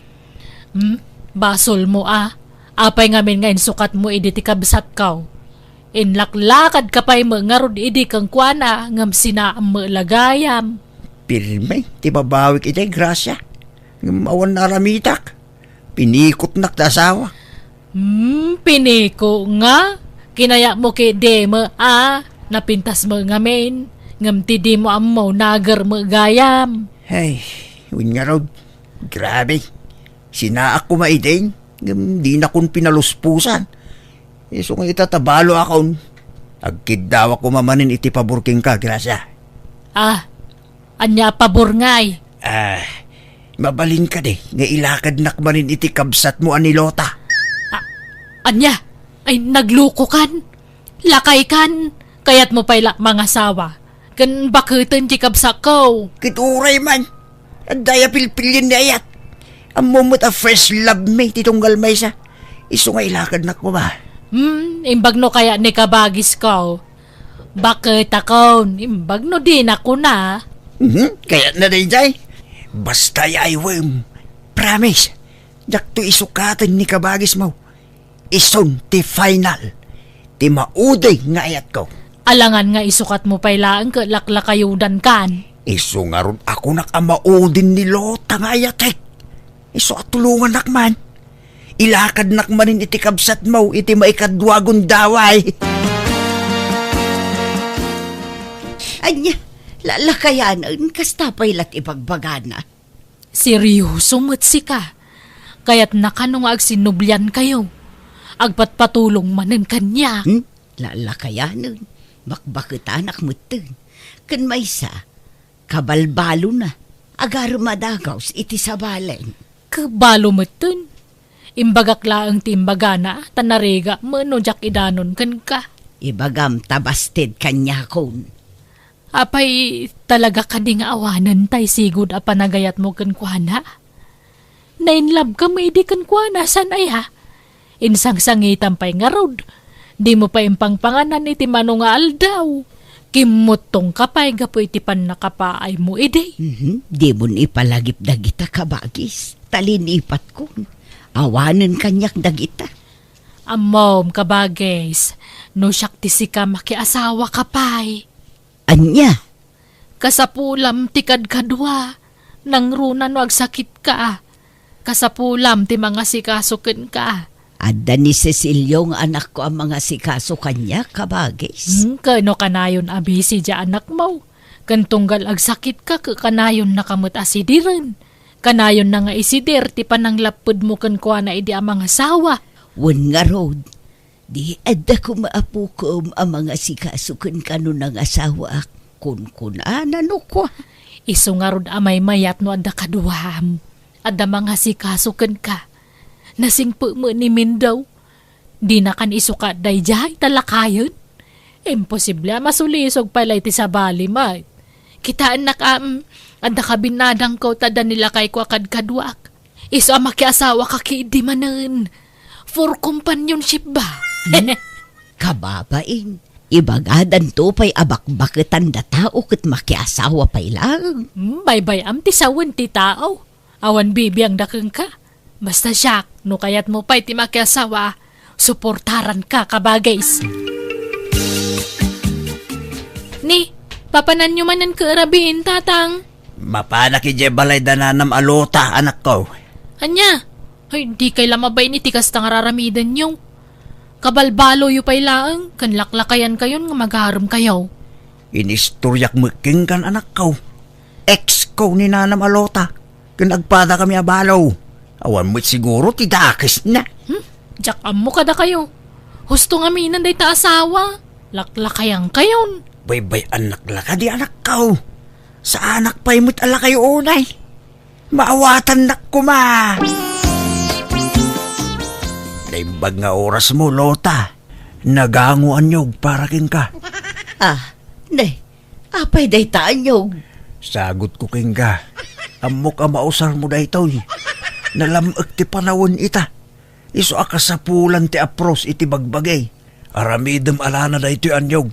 Hmm, basolmo a. Apay ngamin nga insukatmo idi ti kabsatko? Inlaklakadka pay met ngarud idi kenkuana ngem sinaam met la gayam. Pirme ti babawik idi, Gracia. Ngem awan naaramitak. Pinikotnak ti asawa. Hmm, piniko nga? Kinayatmo ketdi met a napintas met ngamin, ngem ti dimo ammo, nager met gayam. Ay, wen ngarud. Grabe. Sinaak koma idi, ngem dinakon pinaluspusan. Isu nga ita ta baloakon. Agkiddawak koma manen iti pabor kenka, Gracia. Ah, ania a pabor ngay? Ah, mabalin kadi nga ilakadnak manen iti kabsatmo a ni Lota? Ah, ania? Ay, naglukokan? Lakaykan? Kayatmo pay la mangasawa ken baketen ti kabsatko? Ket uray man, adda aya pilpilien ni ayat. Ammom met a first love mi ti tunggal maysa. Isu nga ilakadnak koma. Hmm, imbag no kayat ni kabagisko. Baketakon, imbag no dina kuna. Mhm, kayatna daydiay. Basta yaywem. Promise, diakto isukaten ni kabagismo. Isun ti final, ti maudi nga ayatko. Alangan nga isukatmo pay laeng ket laklakayudankan. Isu ngarud a kunak a maudin ni Lota nga ayatek. Isu a tulongannak man. Ilakadnak manen iti kabsatmo iti maikadua a gundaway. Ania, lalakayanen, kasta pay la ti ibagbagana. Seryoso met sika. Kayatna kano nga agsinnubliankayo? Agpatpatulong manen kaniak. Hmm? Lalakayanen, bakbaketanak metten. Ken maysa, kabalbalona, agarem a dagaws iti sabalen. Kabalo metten. Imbagak laeng ti imbagana, ta narigat met no diak idanon kenka. Ibagam ta basted kaniakon. Apay, talaga kadi nga awanen tay sigud a panagayatmo kenkuana? Nainlabkam idi kenkuana, saan aya? Insangsangitam pay ngarud. Dimo pay impangpanganan iti mano nga aldaw. Kimmuttongka pay gapu iti pannakapaaymo idi. Mhm. Dimon ipalagip dagita, kabagis. Ta linipatkon. Awanen kaniak dagita. Ammom, kabagis, no siak ti sika, makiasawaka pay. Ania? Kasapulam ti kadkadua. Nangruna no agsakitka. Kasapulam ti mangasikaso kenka. Adda ni Cecilio nga anakko a mangasikaso kaniak, kabagis. Hmm, ken no kanayon a busy diay anakmo, ken tunggal agsakitka, ket kanayonnaka met a sidiren. Kanayonna nga isidir ti pananglappedmo kenkuana idi a mangasawa. Wen ngarud, di adda koma apokem a mangasikaso kenka no nangasawaak, kunkunana no kua. Isu ngarud a maymayat no adda kaduam. Adda mangasikaso kenka. Nasingpet met ni Mindaw. Dinakan isukat daydiay ta lakayen. Imposible a masulisog pay la iti sabali met. Kitaennak a, mm, adda kabinnadangko ta adda ni lakayko a kadkaduak. Isu a makiasawaka ketdi manen. For companionship ba? Hmm? Kababain, ibagadanto pay a bakbaketan da tao ket makiasawa pay laeng. Hmm, baybay-am ti sawen ti tao. Awan bibiangda kenka. Basta siak, no kayatmo pay ti makiasawa, suportaranka, kabagis. Ni, papananyo manen ket rabiin, tatang? Mapanak idiay balay da nanam a Lota, anakko. Ania? Ay, dikay la mabain iti kasta nga raramidenyo. Kabalbaloyo pay laeng, ken laklakayankayon nga magaremkayo. Inistoriak met kenkan, anakko. Ex ko ni nanam a Lota, ken agpadakami a balo. Awan met siguro ti dakesna. Hmm? Diak ammo kadakayo. Husto ngamin dayta asawa. Laklakayankayon. Baybay-annak la kadi, anakko. Saanak pay met a lakayo unay. Maawatannak koma. Naimbag nga orasmo, Lota. Nagango a niog para kenka. Ah, ne, apay dayta a niog? Sagutko kenka. Ammok a mausarmo daytoy. Nalam-ek ti panawen ita. Isu a kasapulan ti apros iti bagbagi. Aramidem a lana daytoy a niog.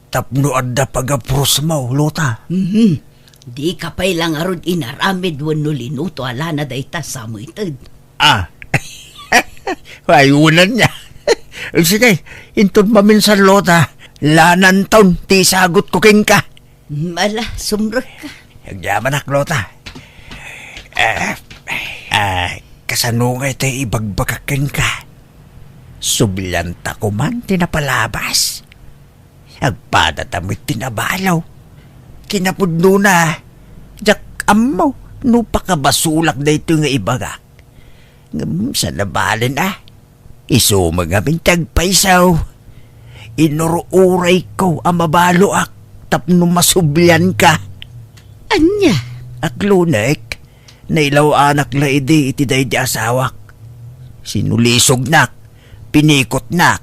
Tapno adda pagaprosmo, Lota. Mhm. Dika pay la ngarud inaramid wenno linuto a lana dayta, samuited. Ah. Ay, unan niya. Sige, inton maminsan, Lota, lananton ti isagutko kenka. Mala, sumrekka. Agyamanak, Lota. Ah, ah, kasano nga iti ibagbagak kenka? Sublianta koman ti napalabas. Agpadata met ti nabalo. Kinapudnona, diak ammo no pakabasolak daytoy nga ibagak. Ngem saan a balen a. Isu met ngamin ti agpayso. Inur-urayko a mabaloak tapno masublianka. Ania? Aklonek, nailaw-anak la idi iti daydi asawak. Sinulisognak, pinikotnak,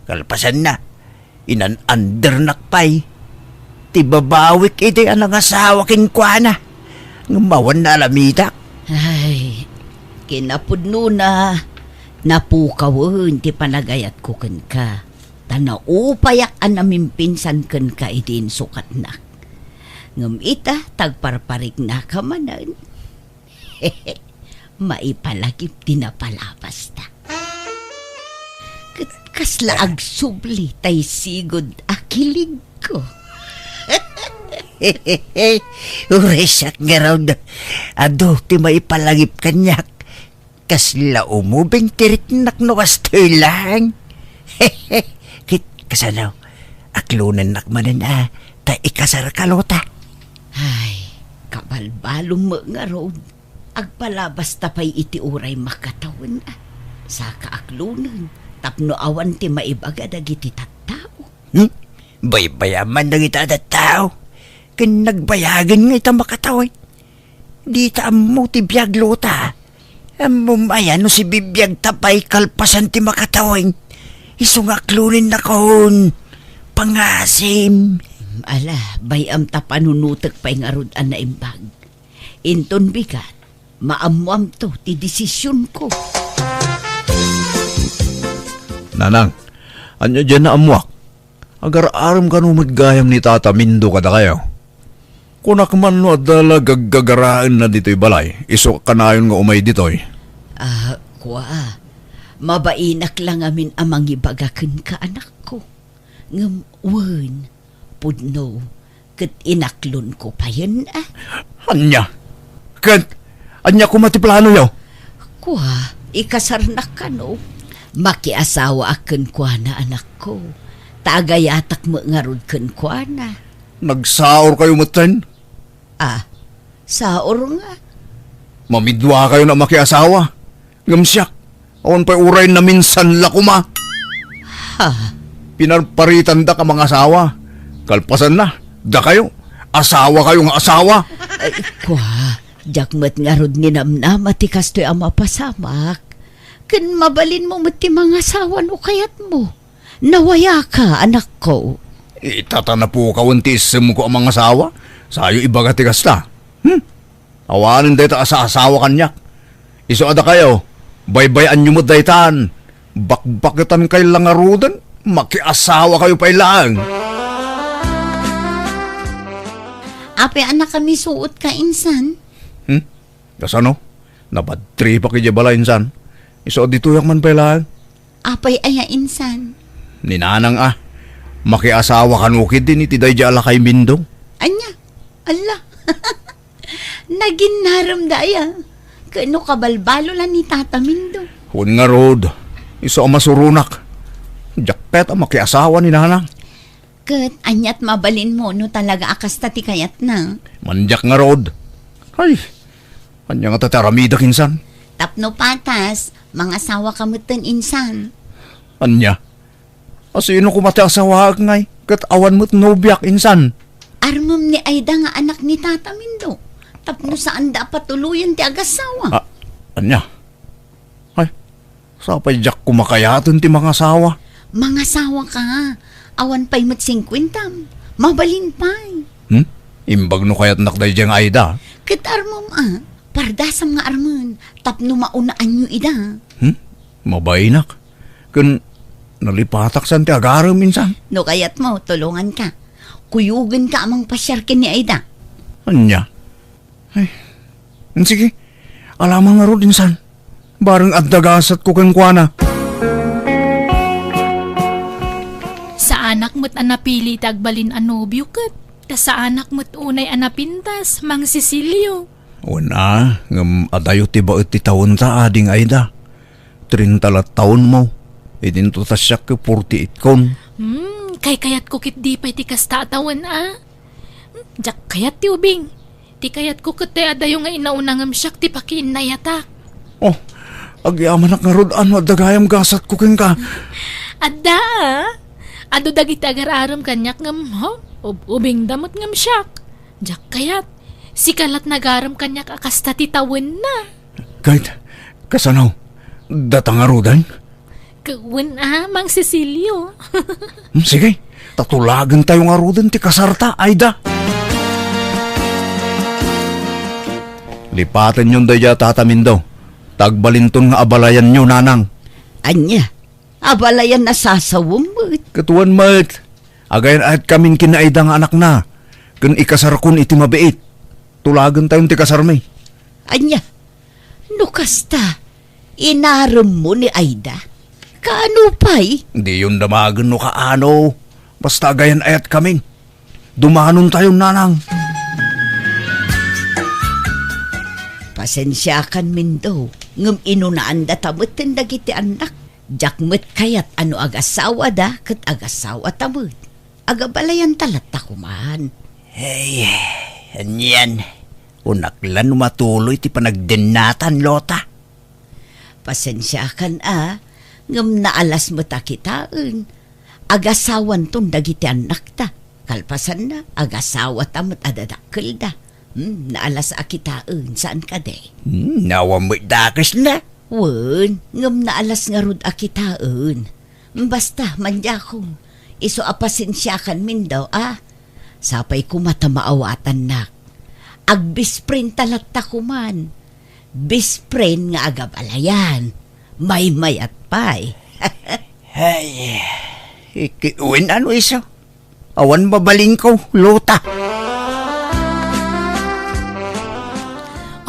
kalpasanna, inan-andernak pay. Ti babawik idi a nangasawa kenkuana, ngem awan naalamidak. Ay, kinapudnona, napukawen ti panagayatko kenka, ta naupayak a namimpinsan kenka idi insukatnak. Ngem ita, tagparpariknaka manen. Maipalagip ti napalabasta. Ket kasla agsubli tay sigud a kiligko. Uray siak ngarud, adu ti maipalagip kaniak. Kasla umubing ti riknak no kastoy laeng. Ket kasano? Aklonennak manen a ta ikasarka, Lota. Ay, kabalbalom met ngarud. Agpalabasta pay iti uray makatawen a. Saka aklonen tapno awan ti maibaga dagiti tattao. Hmm? Baybayam man dagiti a tattao. Ken nagbayagen nga ita makatawen. Dita ammo ti biag, Lota. Ammom aya no sibibiagta pay kalpasan ti makatawen? Isu nga aklonennakon. Pangasim. Ala, bay-am ta panunotek pay ngarud a naimbag. Inton bigat, maammoamto ti desisionko. Nanang, ania diay naammoak? Agar-arem kano met gayam ni Tata Mindo kadakayo. Kunak man no adda la gaggagaraenna ditoy balay, isu kanayon nga umay ditoy. Ah, kua, mabainak la ngamin a mangibaga kenka, anakko. Ngem wen, pudno, ket inaklonko payen a. Ania? Ket ania koma ti planoyo? Kua, ikasarnak kano? Makiasawaak kenkuana, anakko. Ta agayatak met ngarud kenkuana. Nagsaorkayo metten? Ah, saor nga. Mamiduakayon a makiasawa. Ngem siak, awan pay uray naminsan la koma. Ha? Pinarparitandak a mangasawa. Kalpasanna, dakayo, asawakayo nga asawa. Ay, kua, diak met ngarud ninamnama ti kastoy a mapasamak. Ken mabalinmo met ti mangasawa no kayatmo. Nawayaka, anakko. Ita ta napukawen ti issemko a mangasawa, sayo ibaga ti kasta. Hmm? Awanen dayta a saasawa kaniak. Isu a dakayo, baybay-anyo met daytan. Bakbaketankay la ngaruden, makiasawakayo pay laeng. Apay a nakamisuotka insan? Hmm? Kasano? Nabadtripak idiay balay insan. Isu a ditoyak man pay laeng. Apay aya insan? Ni Nanang a. Makiasawa kano ketdin iti daydiay a lakay Mindo? Ania? Alla. Naginnarem da aya. Ket no kabalbalo la ni Tata Mindo. Wen ngarud, isu a masuronak. Diak ket a makiasawa ni Nanang. Ket aniat mabalinmo no talaga a kasta ti kayatna? Mandiak ngarud. Ay, ania ngata ti aramidek insan? Tapno patas, mangasawaka metten insan. Ania? A sino koma ti asawaek ngay? Ket awan met nobiak insan. Armem ni Aida nga anak ni Tata Mindo. Tapno saanda a patuloyen ti agasawa. Ah, ania? Ay, sapay diak koma kayaten ti mangasawa. Mangasawaka. Awan pay met singkuentam. Mabalin pay. Hmm? Imbag no kayatnak daydiay nga Aida? Ket armem a, pardasam nga armen, tapno maunaanyo ida. Hmm? Mabainak. Ken nalipatak san ti agarem insan. No kayatmo, tulonganka. Kuyogenka a mangpasiar ken ni Aida. Ania? Ay, sige. Alamang ngarud insan. Bareng adda gasatko kenkuana. Saanak met a napili ti agbalin a nobio ket kasaanak met unay a napintas, Mang Cecilio. Wen a, ngem adayo ti baet ti tawenta, Ading Aida. Trenta la tawenmo. Idinto ta siak ket forty-eight kon. Hmm, kaykayatko ketdi pay ti kasta a tawen a. Hmm, diak kayat ti ubing. Ti kayatko ket ti adayo nga inauna ngem siak ti pakiinnayatak. Oh, agyamanak ngarud a no adda gayam gasatko kenka. Adda a. Adu dagiti agar-arem kaniak ngem, ho, ub-, ubingda met ngem siak. Diak kayat. Sika lat nagarem kaniak a kasta ti tawenna. Ket, kasano? Data ngaruden? Ket wen a, Mang Cecilio. Hmm, sige, ta tulagentayo ngaruden ti kasarta, Aida. Lipatenyon daydiay a Tata Mindo, ta agbalinton nga abalayanyo, Nanang. Ania? Abalayan a sasawem met. Ket wen met, agayan-ayatkamin ken ni Aida nga anakna, ken ikasarkon iti mabiit. Tulagentayon ti kasarmi. Ania? No kasta, inaremmo ni Aida? Kaano pay? Diyon damagen no kaano. Basta agayan-ayatkamin. Dumanontayon, Nanang. Pasensiakan, Mindo, ngem inunaandata metten dagiti annak. Diak met kayat a no agasawada ket agasawata met. Agabalayanta latta koman. Hey, anian? Unak la no matuloy ti panagdennatan, Lota. Pasensiakan a, ngem naalas met a kitaen. Agasawanton dagiti annakta. Kalpasanna, agasawata met a dadakkelda. Hmm, naalas a kitaen, saan kadi? Hmm, awan met dakesna. Wen, ngem naalas ngarud a kitaen. Basta, mandiako, isu a pasensiakan, Mindo, a. Sapay koma ta maawatannak. Agbest friendta latta koman. Best friend nga agabalayan. Maymayat pay. Ay, iki-, wen ano isu? Awan mabalinko, Lota.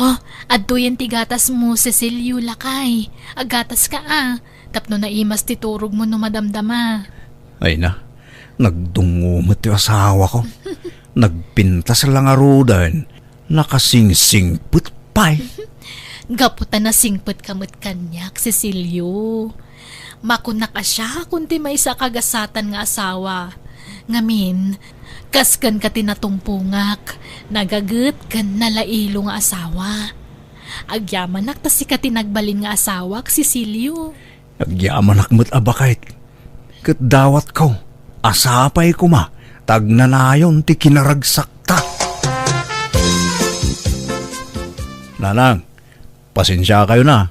Oh, adtoyen ti gatasmo, Cecilio, lakay. Aggataska a. Tapno naimas ti turogmo no madamdama. Ay na, nagdungngo met ti asawako. Nagpintas la ngaruden, nakasingsingpet pay. Gapu ta nasingpetka met kaniak, Cecilio. Makunak a siakon ti maysa a kagasatan nga asawa. Ngamin, kas kenka ti natumpongak, nagaget ken nalailo nga asawa. Agyamanak ta sika ti nagbalin nga asawak, Cecilio. Agyamanak met a baket. Ket dawatko a sapay koma ta agnanayon ti kinaragsakta. Nanang, pasensiakayon a.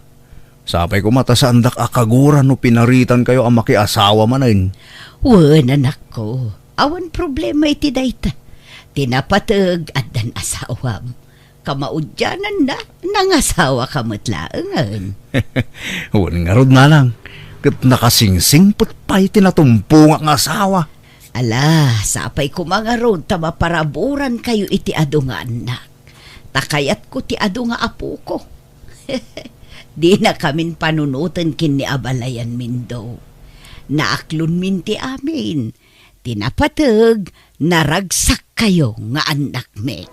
Sapay koma ta saandak a kagura no pinaritankayo a makiasawa manen. Wen, anakko. Awan problema iti dayta. Ti napateg, addan asawam. Kamaudiananna, nangasawaka met laengen. Wen ngarud, Nanang, ket nakasingsingpet pay ti natumpongak nga asawa. Ala, sapay koma ngarud ta maparaburankayo iti adu nga annak. Ta kayatko ti adu nga apoko. Dinakamin panunoten ken ni abalayan, Mindo. Naaklonmin ti amin. Ti napateg, naragsakkayo nga annakmi.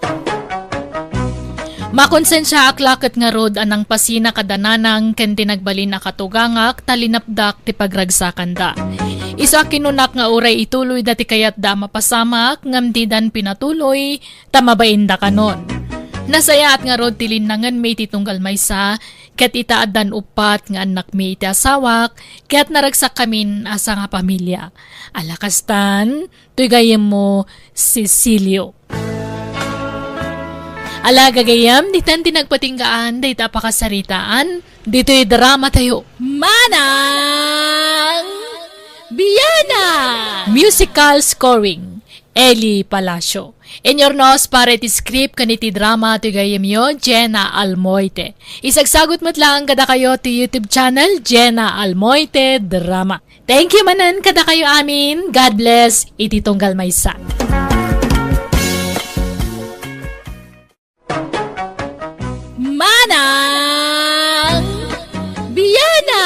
Makonsensiaak la ket ngarud a nangpasina kada nanang ken ti nagbalin a katugangak ta linapdak ti pagragsakanda. Isu a kinunak nga uray ituloyda ti kayatda a mapasamak ngem didan pinatuloy ta mabainda kanon. Nasayaat ngarud ti linnangenmi iti tunggal maysa ket ita addan uppat nga annakmi iti asawak ket naragsak kamin a sangapamilia. Ala kastan, toy gayyemmo, Cecilio. Ala gagayyem, ditan ti nagpatinggaan dayta a pakasaritaan, ditoy drama tayo. Manang Biana! Musical scoring, Eli Palacio. Inurnos para iti script ken iti drama ti gayyemyo, Jenna Almoite. Isagsagut met laeng kadakayo ti YouTube channel, Jenna Almoite Drama. Thank you manen kadakayo amin. God bless iti tunggal maysa. Manang Biana!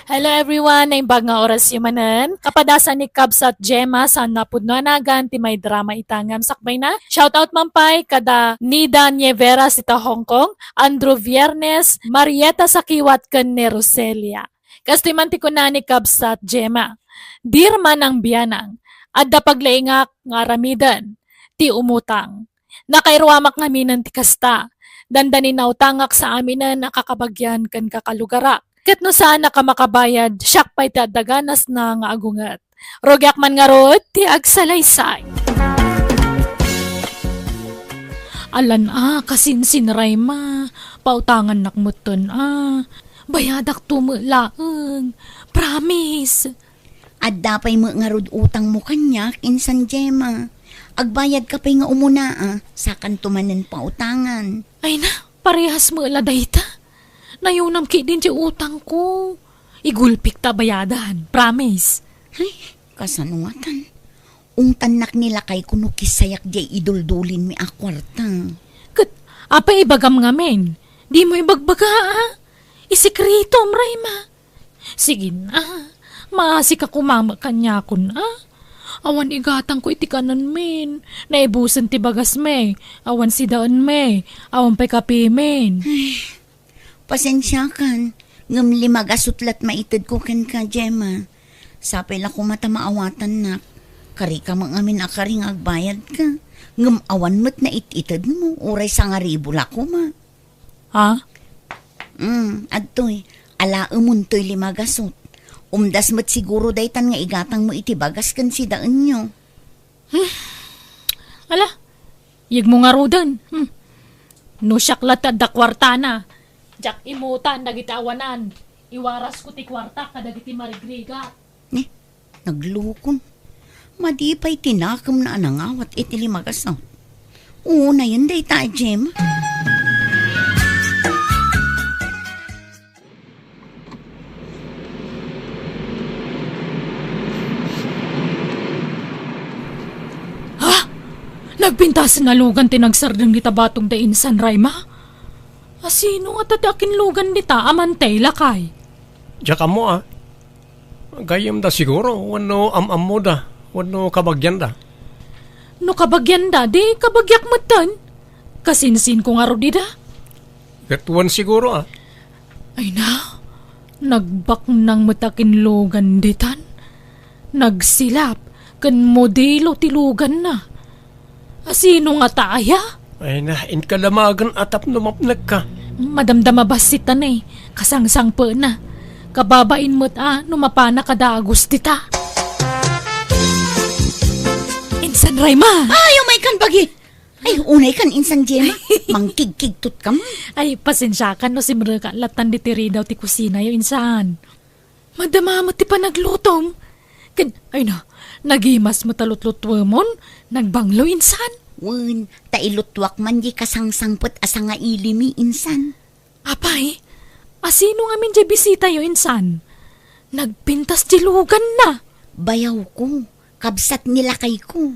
Hello everyone, naimbag nga orasyo manen. Kapadasan ni Kabsat Gemma, saan napudno a nagan ti may drama ita ngem sakbayna. Shout out man pay kada Nida Nieveras ita Hong Kong, Andrew Viernes, Marieta Sakiwat ken ni Roselia. Kastoy man ti kuna ni Kabsat Gemma, "Dear Manang Bianang, adda paglaingak nga aramiden ti umutang. Nakairuamak ngaminen ti kasta. Dandani nautangak sa aminen a kakabagian ken kakalugarak. Ket no saanak a makabayad, siak pay ti adda ganasna nga agunget. Rugiak man ngarud ti agsalaysay." Alan a, kasinsin Rayma, pautangannak metten a. Bayadak to met laeng. Promise. Adda pay met ngarud utangmo kaniak, insan Gemma. Agbayadka pay nga umuna a, sakanto manen pautangan. Ay na, parehas met la dayta. Nayunam ketdin ti utangko. Igulpik ta bayadan, promise. Ay, kasano ngatan? Ungtannak ni lakayko no kisayak diay iduldulinmi a kuarta. Ket, apay ibagam ngamin? Dimo ibagbaga, a? Isekretom, Rayma. Sige na, maasika koma met kaniakon, a? Awan igatangko iti kanenmin. Naibusen ti bagasmi. Awan sidaenmi. Awan pay kapimin. Ay, pasensiakan, ngem lima gasut la't maitedko kenka, Gemma. Sapay la koma ta maawatannak. Karika met ngamin a kari nga agbayadka. Ngem awan met nait-itedmo, uray sangaribu la koma. Ha? Mm, adtoy. Alaemon toy lima gasut. Umdas met siguro daytan nga igatangmo iti bagas ken sidaenyo. Hmm. Ala, yegmo ngaruden. Hmm. No siak la ti adda kuartana, diak imutan dagiti awanan. Iwarasko ti kuarta kadagiti marigrigat. Eh, naglukon. Madi pay ti nakemna a nangawat iti lima gasut. Unayen dayta, Gemma. Ha? Nagpintas a lugan ti nagsardeng dita batong da insan, Rayma? Asino ngata ti akinlugan dita a mantay, lakay? Diak ammo, a. Gayyemda siguro, wenno am-ammoda, wenno kabagianda. No kabagianda, di kabagiak metten. Kasinsinko ngarud ida. Ket wen siguro, a. Ay na, nagbaknang met a kinlugan ditan. Nagsilap ken modelo ti luganna. Asino ngata aya? Ay na, inka damagen a tapno mapnekka. Madamdama bassit ta ne, kasangsangpetna. Kababain met a no mapana kada Agus dita. Insan, Rayma! Ay, umaykan bagi! Ay, unaykan, insan Gemma. Mangkigkigtot ka man. Ay, pasensiakan no simreka latan diti ridaw ti kusinayo, insan. Madama met ti panaglutom. Ken, ay na, nagimas met a lutlutuemon, nagbanglo, insan. Wen, ta iluttuak man di kasangsangpet a sangailimi, insan. Apay, asino ngamin diay bisitayo, insan? Nagpintas ti luganna. Bayawko, kabsat ni lakayko.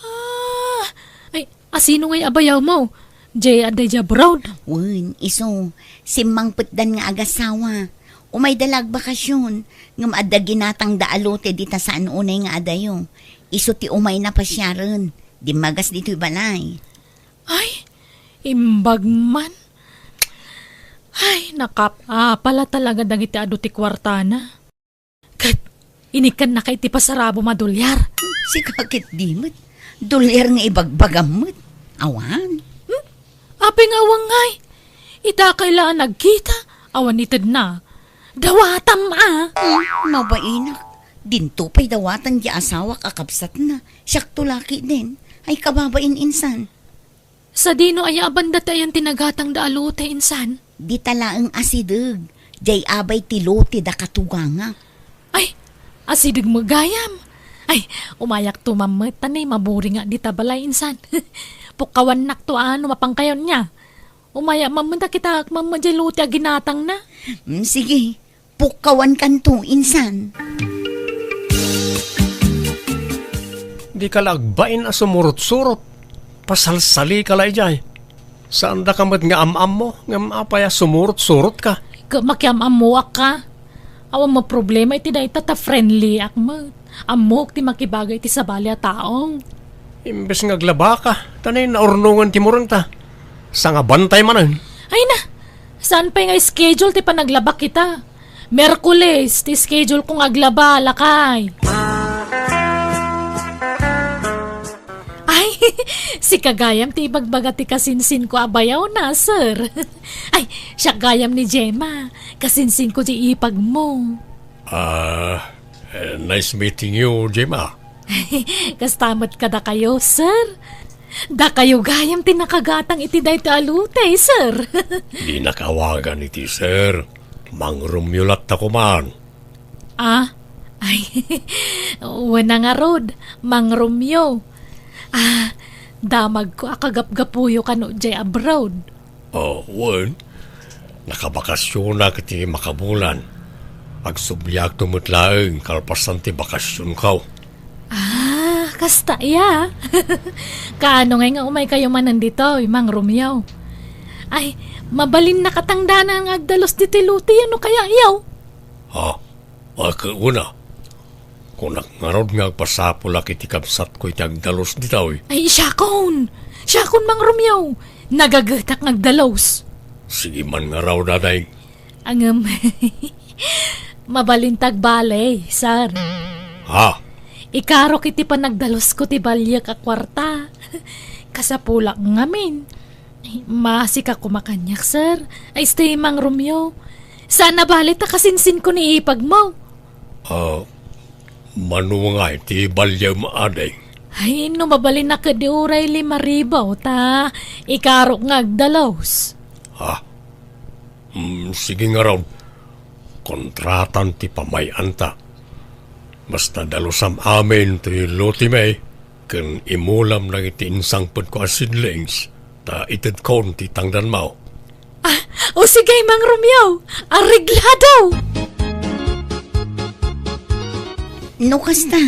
Ah, ay, asino ngay a bayawmo? Diay adda idiay abroad? Wen, isu, simmangpetdan nga agasawa. Umayda la agbakasyon, ngem adda ginatangda a lote dita saan unay nga adayo. Isu ti umayna pasiaren, dimmagas ditoy balay. Ay, imbag man. Ay, nakap-apala talaga dagiti adu ti kuartana. Ket inikkannaka iti pasarabom a dolyar. Sika ket di met. Dolyar nga ibagbagam met. Awan. Hmm? Apay nga awan ngay? Ita kay la a nagkita, awan itedna. Dawatam a. Hmm, mabainak. Dinto pay dawatan ti asawak a kabsatna. Siakto la ketdin. Ay kababain insan. Sadino aya a banda ti ayan ti nagatangda a lote insan? Dita laeng asideg. Jay abay ti lote da katugangak. Ay, asideg met gayam. Ay, umayak to mammet, ta ni maburing nga dita balay insan. Pukkawannakto a no mapankayon niya. Umayak mammet a kitaak mammet jay lote a ginatangna. Mm, sige, pukkawankanto insan. Dika la agbain a sumurot-surot. Pasalsalika la idiay. Saandaka met nga am-ammo, ngem apay a sumurot-surotka? Ket makiam-ammoak ka. Awan met problema iti dayta ta friendly ak met. Ammok ti makibagay iti sabali a tao. Imbes nga aglabaka, ta ni naurnongan ti murengta. Sangabantay manen. Ay na, saan pay nga schedule ti panaglabak kita? Merkules ti schedule ko nga aglaba, lakay. Ay, sika gayam ti ibagbaga ti kasinsinko a bayaw na, sir. Ay, siak gayam ni Gemma. Kasinsinko ti ipag mo. Ah, eh, nice meeting you, Gemma. Kasta met kadakayo, sir. Dakayo gayam ti nakagatang iti daytoy a lote, sir. Dinak awagan iti sir. Mang Romeo latta koman. Ah, ay, wen a ngarud, Mang Romeo. Ah, damagko a kagapgapuyo kano jay abroad. Oh, wen. Nakabakasyonak iti makabulan. Agsubliakto met laeng kalpasan ti bakasyonko. Ah, kasta aya. Kaano ngay nga umaykayo manen ditoy, Mang Romeo? Ay, mabalin nakatangdanan nga agdalus ditoy lote, no kaya iyaw? Ha? Ket una, kunak ngarud nga agpasapulak iti kabsatko iti agdalus ditoy. Ay, siakon! Siakon, Mang Romeo! Nagagetak nga agdalus. Sige man ngarud, Ading. Ngem, mabalinta agbali, sir. Ha? Ikarok iti panagdalusko ti baliek a kuarta. Kasapulak ngamin. Ay, maasika koma kaniak, sir. Ay, stay, Mang Romeo. Saan a bali ta kasinsinko ni ipag mo. Ah, mano ngay ti baliam, Ading? Ay, no mabalin a ket di uray lima ribu, ta ikarok nga agdalus. Ha? Hmm, sige ngarud. Kontratan ti pamay-anta. Basta dalusam amin ti lotemi. Ken imulam dagiti insangpetko a seedlings, ta itedkon ti tangdanmo. Ah, o sige, Mang Romeo, areglado! No kasta,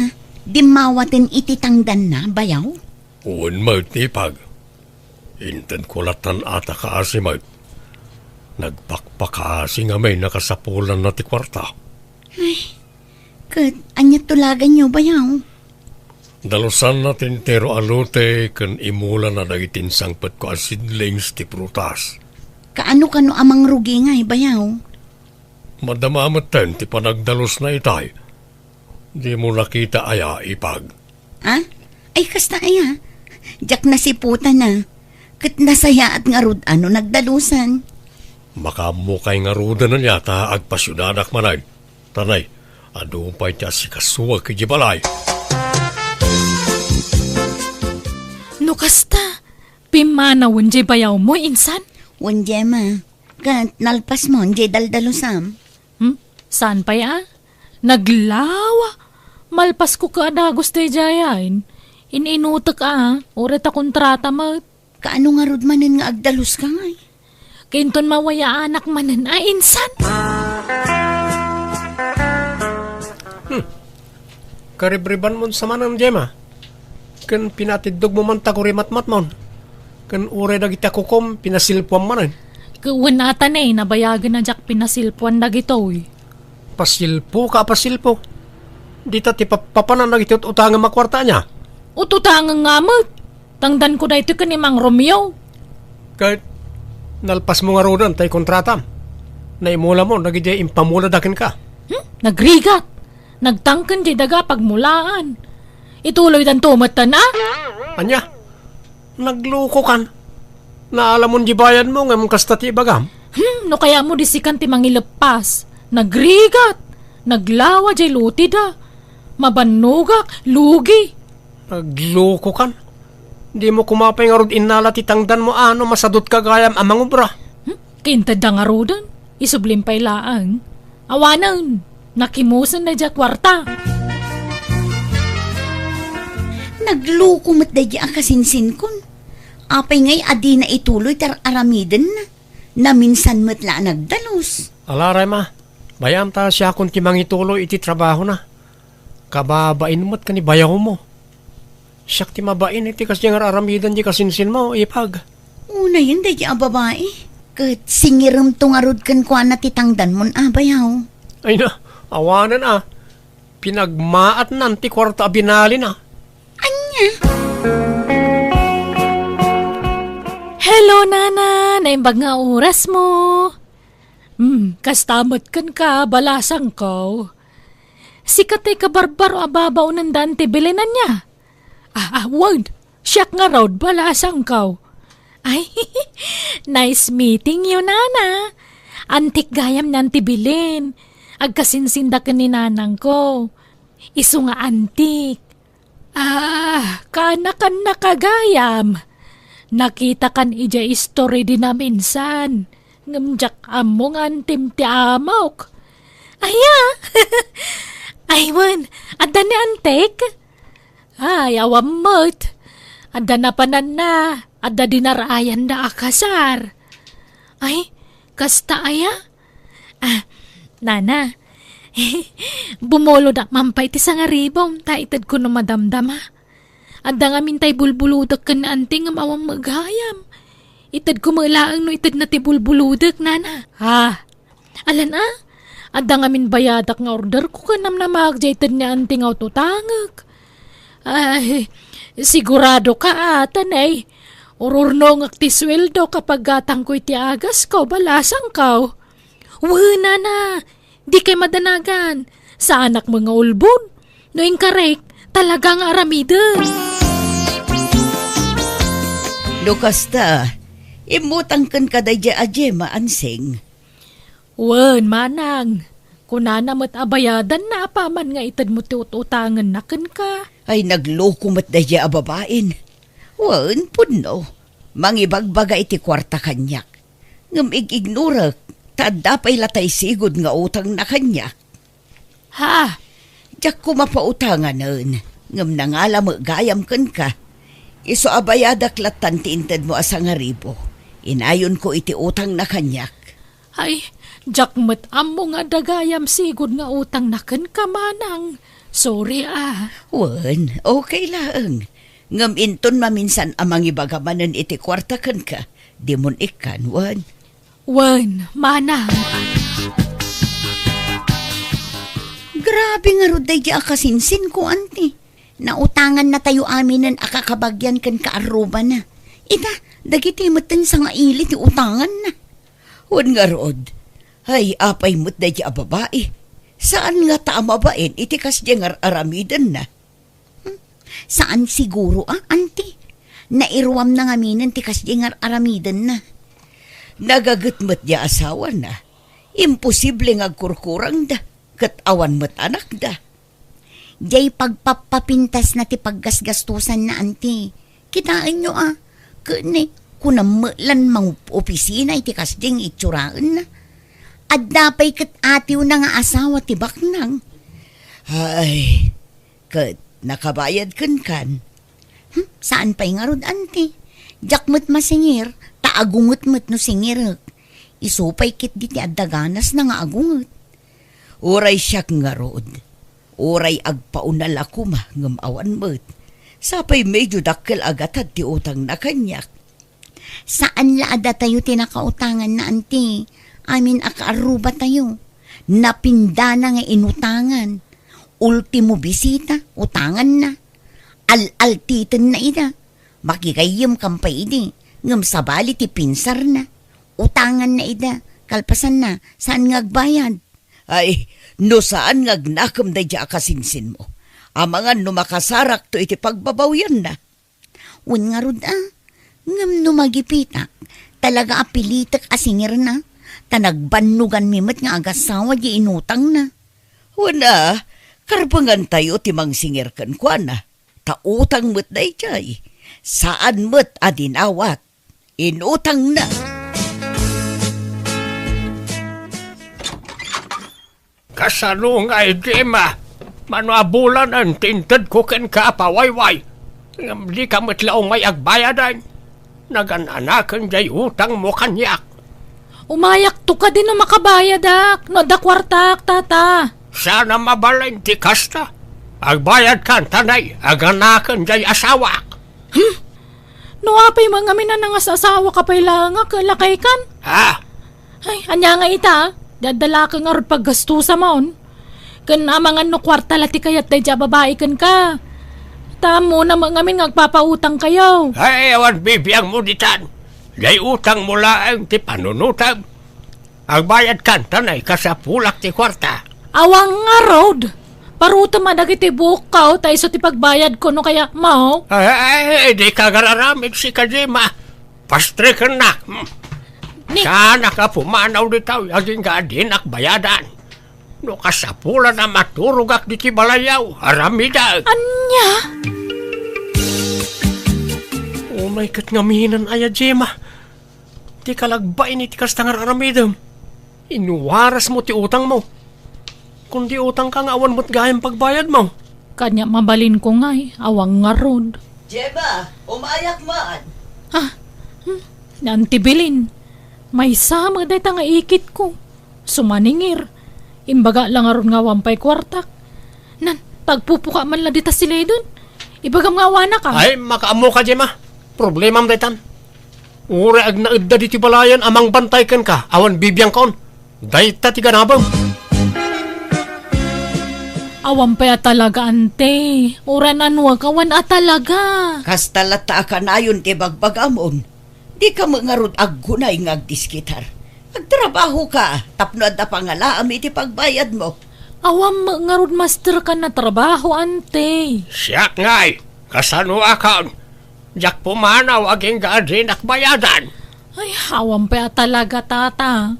dimmawaten iti tangdanna, bayaw? Wen met, ipag. Intedko lattan a ta kaasi met. Nagpakpakaasi ngamin a kasapulanna ti kuarta. Ay, ket ania tulaganyo, bayaw? Dalusanna ti entero a lote ken imulana dagiti insangpetko a seedlings ti prutas. Kaano kano a mangrugi ngay, bayaw? Madama metten ti panagdalusna itay. Dimo nakita aya, ipag? Ah? Ay, kasta aya? Diak nasiputana. Ket nasayaat ngarud a no nagdalusan. Makaammokay ngaruden aya ta agpasiudadak manen. Tanay, adu pay ti asikasuak idiay balay. No kasta, pimmanawen diay bayawmo, insan? Wen, Gemma, ket nalpasmon diay daldalusam. Hmm? Saan pay a? Naglawa! Malpasko ket a dagus daydiay. In-inutek a, uray ta kontrata met. Kaano ngarud manen nga agdaluska ngay? Kinton mawayaanak manen a insan. Hmm. Karibribanmon sa manen, Gemma. Ken pinatiddogmo man ta gurimatmatmon. Ken uray dagiti a kukom, pinasilpuam manen. Ket wen ata ne, nabayagen a diak pinasilpuan dagitoy. Pasilpo ka a pasilpo. Dita ti papapanan dagiti ut-utangem a kuarta ania? Ut-utangem nga met. Tangdanko daytoy ken ni Mang Romeo. Ket nalpasmo ngaruden tay kontratam. Naimulamon dagidiay impamulada kenka. Hmm? Nagrigat. Nagtangken diay daga pagmulaan. Ituloydanto metten a? Ania? Naglukokan. Naalamon diay bayadmo ngem kasta ti ibagam? Hmm, no kayatmo di sikan ti mangileppas. Nagrigat. Naglawa diay lotida. Mabannogak, lugi. Naglukokan. Dimo koma pay ngarud innala ti tangdanmo a no masadutka gayam a mangubra. Hmm? Kintedda ngaruden. Isublim pay laeng. Awanen, nakimusen daydiay a kuarta. Nagluko met daydiay a kasinsinkon. Apay ngay a dina ituloy ti ar-aramidenna? Naminsan met la a nagdalus. Ala, Rema, bayam ta siakon ti mangituloy iti trabahona. Kababain met ken ni bayawmo. Siak ti mabain iti kasdiay nga ar-aramiden ti kasinsinmo, ipag. Unayen daydiay a babai. Ket singiremto ngarud kenkuana ti tangdanmon a bayaw. Ay na, awanen a. Pinagmaatnan ti kuarta a binalina. Ania? Hello, Nana! Naimbag nga orasmo. Hmm, kasta met kenka, balasangko. Sika ti kabarbaro a babaonen da Anti Belen ania? Ah, ah, wen, siak ngarud, balasangko. Ay, nice meeting you, Nana. Antik gayam ni Anti Belen. Agkasinsinda ken ni nanangko. Isu nga antik. Ah, kaanakannak gayam. Nakitakan idiay istorya di naminsan. Ngem diak ammo nga antim ti amok. Aya? Ay, wen, adda ni antik? Ay, awan met. Adda napananna, adda dinarayanna a kasar. Ay, kasta aya? Ah, Nana, bumulodak man pay ti sangaribom, ta itedko no madamdama. Adda ngamin tay bulbulodek ken ni anti ngem awan met gayam. Itedko met laeng no itedna ti bulbulodek, Nana. Ah, Alan a, adda ngamin bayadak nga orderko ken namnamaak diay ted ni anti nga ututangek. Ay, sigurado ka a, tanay. Ururnongek ti sueldo kapag gatangko iti agasko, balasangko. Wen, Nana, dikay madanagan. Saanak met nga ulbod. No inkarek, talaga nga aramiden. No kasta, immutang kenka daydiay a Gemma, Ansing. Wen, manang, kunana met a bayadanna apaman nga itedmo ti ut-utangenna kenka. Ay, nagluko met daydiay a babain. Wen, pudno. Mangibagbaga iti kuarta kaniak. Ngem ig-ignorek, ta adda pay latay sigud nga utangna kaniak. Ha? Diak koma pautanganen, ngem nangala met gayam kenka. Isu a bayadak lattan ti intedmo a sangaribu. Inayonko iti utangna kaniak. Ay, diak met ammo nga adda gayam sigud nga utangna kenka, manang. Sorry a. Wen, okay laeng. Ngem inton maminsan a mangibaga manen iti kuarta kenka, dimon ikkan, wen. Wen, manang. Grabe ngarud daydiay a kasinsinko, anti. Nautangannatayo aminen a kakabagian ken kaarrubana. Ita, dagiti metten sangaili ti utanganna. Wen ngarud, ay, apay met daydiay a babai. Saan ngata a mabain iti kasdiay nga ar-aramidenna. Hmm? Saan siguro a, anti. Nairuamna ngaminen ti kasdiay nga ar-aramidenna. Nagaget met diay asawana. Imposible nga agkurkurangda, ket awan met anakda. Diay pagpappapintasna ti paggasgastosanna, anti. Kitaenyo a, ket ne, kunam met lan mangup-opisina iti kasdiay nga itsuraenna. Adda pay ket atiwna nga asawa ti baknang. Ay, ket nakabayad kenkan. Hmm, saan pay ngarud, anti? Diak met masingir, ta agunget met no singirek. Isu pay ketdi ti adda ganasna nga agunget. Uray siak ngarud, uray agpauna la koma ngem awan met. Sapay medio dakkel a gatad ti utangna kaniak. Saan la a datayo ti nakautanganna, anti. Amin a kaarrubatayo. Napindana nga inutangan. Ultimo bisita, utanganna. Al-altitenna ida. Makigayyemkan pay idi, ngem sabali ti pinsarna. Utanganna ida, kalpasanna, saan nga agbayad. Ay, no saan nga agnakem daydiay a kasinsinmo. Amangan no makasarakto iti pagbabawyanna. Wen ngarud a, ngem no magipitak, talaga a pilitek a singirna, ta nagbannoganmi met nga agasawa di inutangna. Wen a, karbengantayo ti mangsingir kenkuana, ta utang met daydiay, saan met a dinawat. Inutangna. Kasano ngay, Gemma? Mano a bulanen ti intedko kenka a pawayway? Ngem dika met la umay agbayadan. Nagan-anaken jay utangmo kaniak. Umayakto kadi no makabayadak, no adda kuartak, tata. Saan a mabalin ti kasta. Agbayadkan, ta nay, aganaken jay asawak. Hmm? No apay met ngamin a nangas-asawaka pay laeng a, lakaykan? Ha? Ay, ania nga ita, di adda la ngarud paggastusam. Ken amangan no kuarta la ti kayat daydiay a babai kenka. Ta ammona met ngamin nga agpapautangkayo. Ay, awan bibiangmo ditan. Jay utangmo laeng ti panunotem. Agbayadkan, ta nay, kasapulak ti kuarta. Awan ngarud. Parutem a dagiti buokko, ta isu ti pagbayadko no kayatmo. Ay, ay, ay, dika agar-aramid, sika, Gemma. Pastrekennak. Hmm. Ni- Saanak a pumanaw ditoy, agingga a dinak bayadan. No kasapulan a maturogak ditoy balayyo, aramidek. Ania? Unay ket ngamin aya, Gemma. Ti kalagbain iti kasta nga ar-aramidem. Inuarasmo ti utangmo. Kundi utangka nga awan met gayam pagbayadmo. Kaniak mabalinko ngay, awan ngarud. Gemma, umayak man. Ah, hmm, ni Auntie Belen. Maysa met dayta nga ikitko. Sumaningir. Imbaga la ngarud nga awan pay kuartak. Nan, ta agpupuka man la dita sileden. Ibagam nga awanak, a. Ay, makaammoka, Gemma. Problemam daytan. Uray agnaedda ditoy balayen a mangbantay kenka, awan bibiangkon. Dayta ti ganabem. Awan pay a talaga, ante. Uray nanuak, awan a talaga. Kasta latta a kanayon ti bagbagamon. Dika met ngarud aggunay nga agdiskitar. Agtrabahoka tapno adda pangalaam iti pagbayadmo. Awan met ngarud masterkan a trabaho, ante. Siak ngay, kasanoakon? Diak pumanaw agingga a dinak bayadan. Ay, awan pay a talaga, tata.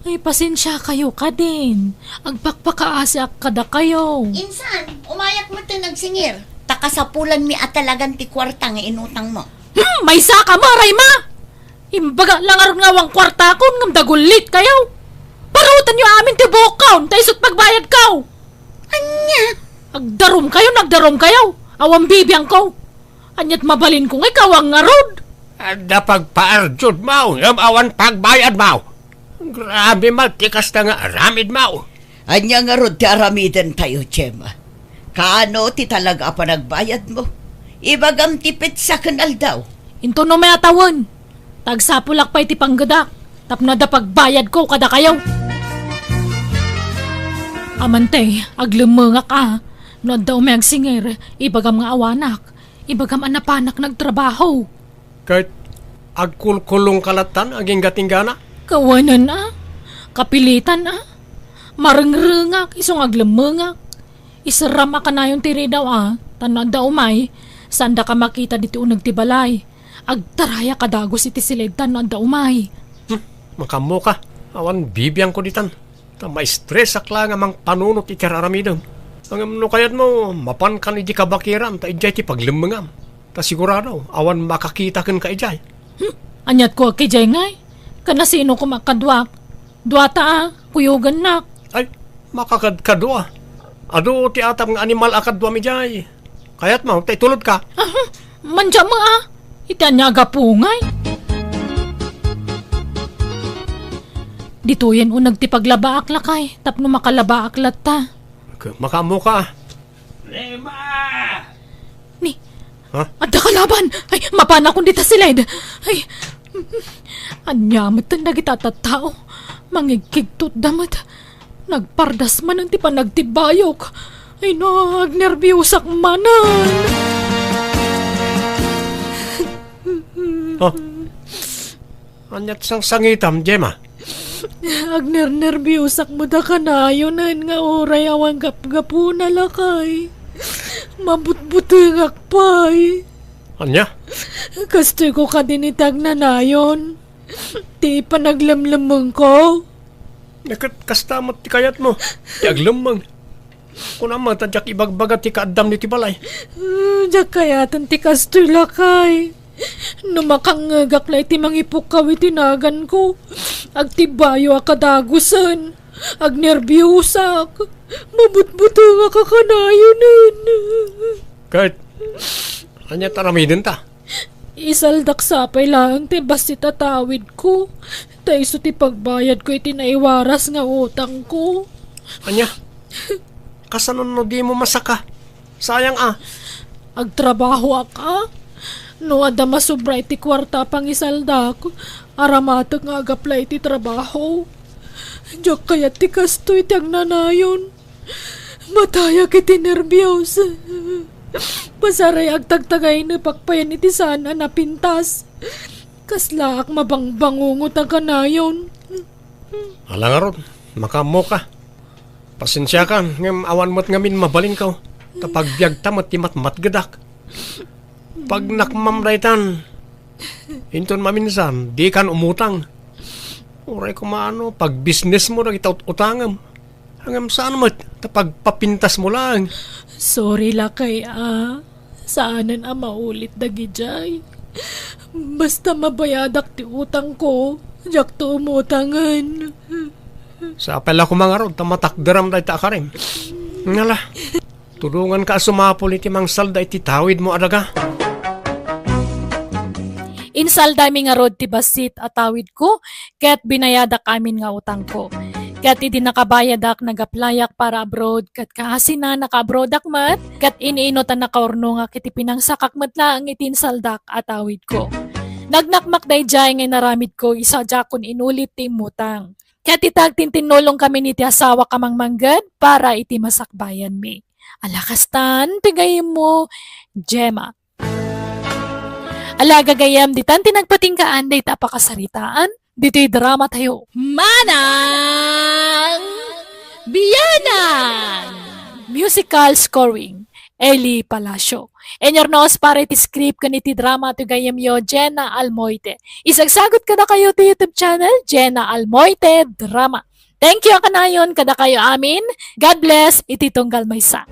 Ay, pasensiakayo kadin. Agpakpakaasiak kadakayo. Insan, umayak metten agsingir. Ta kasapulanmi a talagan ti kuarta nga inutangmo. Hmm, maysaka, maray ma! Imbaga la ngarud nga awan kuartakon ngem dagullit kayo. Parutenyo amin ti buokkon, ta isut pagbayadko. Ania? Agdarumkayo, agdarumkayo. Awan bibiangko. Aniat mabalinko ngay, awan ngarud. Adda pagpaarjudmo, ngem awan pagbayadmo. Grabe met ti kasta nga aramidmo. Ania ngarud ti aramidentayo, Gemma? Kaano ti talaga a panagbayadmo? Ibagam ti petsa ken aldaw. Intono met a tawen. Ta agsapulak pay ti panggedak tapno adda pagbayadko kadakayo. Amante, aglemmengak a. No adda umay agsingir, ibagam nga awanak. Ibagam a napanak nagtrabaho. Ket agkulkulongka lattan agingga ti inggana? Kawanen a, kapilitan a, marengrengak isu nga aglemmengak. Iserram a kanayon ti ridaw a, ta no adda umay, saandaka makita ditoy uneg ti balay. Agtarayak a dagus iti siledtan no adda umay. Hmm, makaammoka, awan bibiangko ditan. Ta maistresak la nga mangpanunot iti ar-aramidem. Ngem no kayatmo, mapankan idi kabakiran ta idiay ti paglemmengam. Ta sigurado, awan makakita kenka idiay. Hmm, aniatko a idiay ngay? Ken asino koma kaduak? Duata a, kuyogennak. Ay, makakadkadua. Adu ti atap nga animal a kaduam idiay. Kayatmo, ta itulodka? Aha, mandiam a. Iti ania a gapu ngay? Ditoyen uneg ti paglabaak, lakay, tapno makalabaak latta. K-, makaammoka. Gemma! Ni, Ha? Adda kalaban! Ay, mapanakon dita siled! Ay, ania metten dagita a tattao? Mangigkigtotda met. Nagpardas manen ti panagtibbayok. Ay no, agnerbiosak manen. Oh. Ania't sangsangitam, Gemma? Agnernerbiosak met a kanayonen nga uray awan gapgapuna, lakay. Mabutbutengak pay. Ania? Kastoyko kadin iti agnanayon. Ti panaglemlemmengko. Ket kasta met ti kayatmo, ti aglemmeng. Kunam met a diak ibagbaga ti kaaddam iti balay. Ah, diak kayaten ti kastoy, lakay. No makangngegak la iti mangipukkaw iti naganko, agtibbayo a kadagusen. Agnerbiosak. Mabutbutengak a kanayonen. Ket, ania ti aramidenta? Isaldak sapay laeng ti bassit a tawidko, ta isu ti pagbayadko iti naiwaras nga utangko. Ania? Kasano no dimo masaka? Sayang a. Agtrabahoak a. No adda masobra iti kuarta a pangisaldak, aramatek nga agapla iti trabaho. Diak kayat ti kastoy ti agnanayon. Matayak iti nerbios. Pasaray agtagtagaynepak payen iti saan a napintas. Kaslaak mabangbangungot a kanayon. Ala ngarud, makaammoka. Pasensiakan, ngem awan met ngamin mabalinko. Ta pagbiagta met ti matmatgedak. Pagnakmam daytan, inton maminsan, dikan umutang. Uray koma no, pagbisnesmo dagiti ut-, utangem. Ngem saan met, ta pagpapintasmo laeng. Sorry, lakay, a. Saanen a maulit dagidiay. Basta mabayadak ti utangko, diakto umutangen. Sapay la koma ngarud ta matakderam dayta a karim. Ngala, tulonganka a sumapul iti mangsalda iti tawidmo a daga. Insaldami ngarud ti bassit a tawidko, ket binayadak amin nga utangko. Ket idi nakabayadak, nag-applyak para abroad, ket kaasina naka-abroadak met, ket iniinot a nakaurnongak iti pinangsakak met laeng iti insaldak a tawidko. Nagnakmak daydiay nga inaramidko, isu a diakon inulit ti immutang. Ket ita agtintinnulongkami iti asawak a mangmangged para iti masakbayanmi. Ala kastan ti gayyemmo, Gemma. Ala gagayyem, ditan ti nagpatinggaan dayta a pakasaritaan ditoy drama tayo. Manang Biyanan! Musical scoring, Eli Palacio. Inyurnos para iti script ken iti drama ti gayyemyo, Jenna Almoite. Isagsagut kadakayo ti YouTube channel, Jenna Almoite Drama. Thank you a kanayon kadakayo amin. God bless iti tunggal maysa.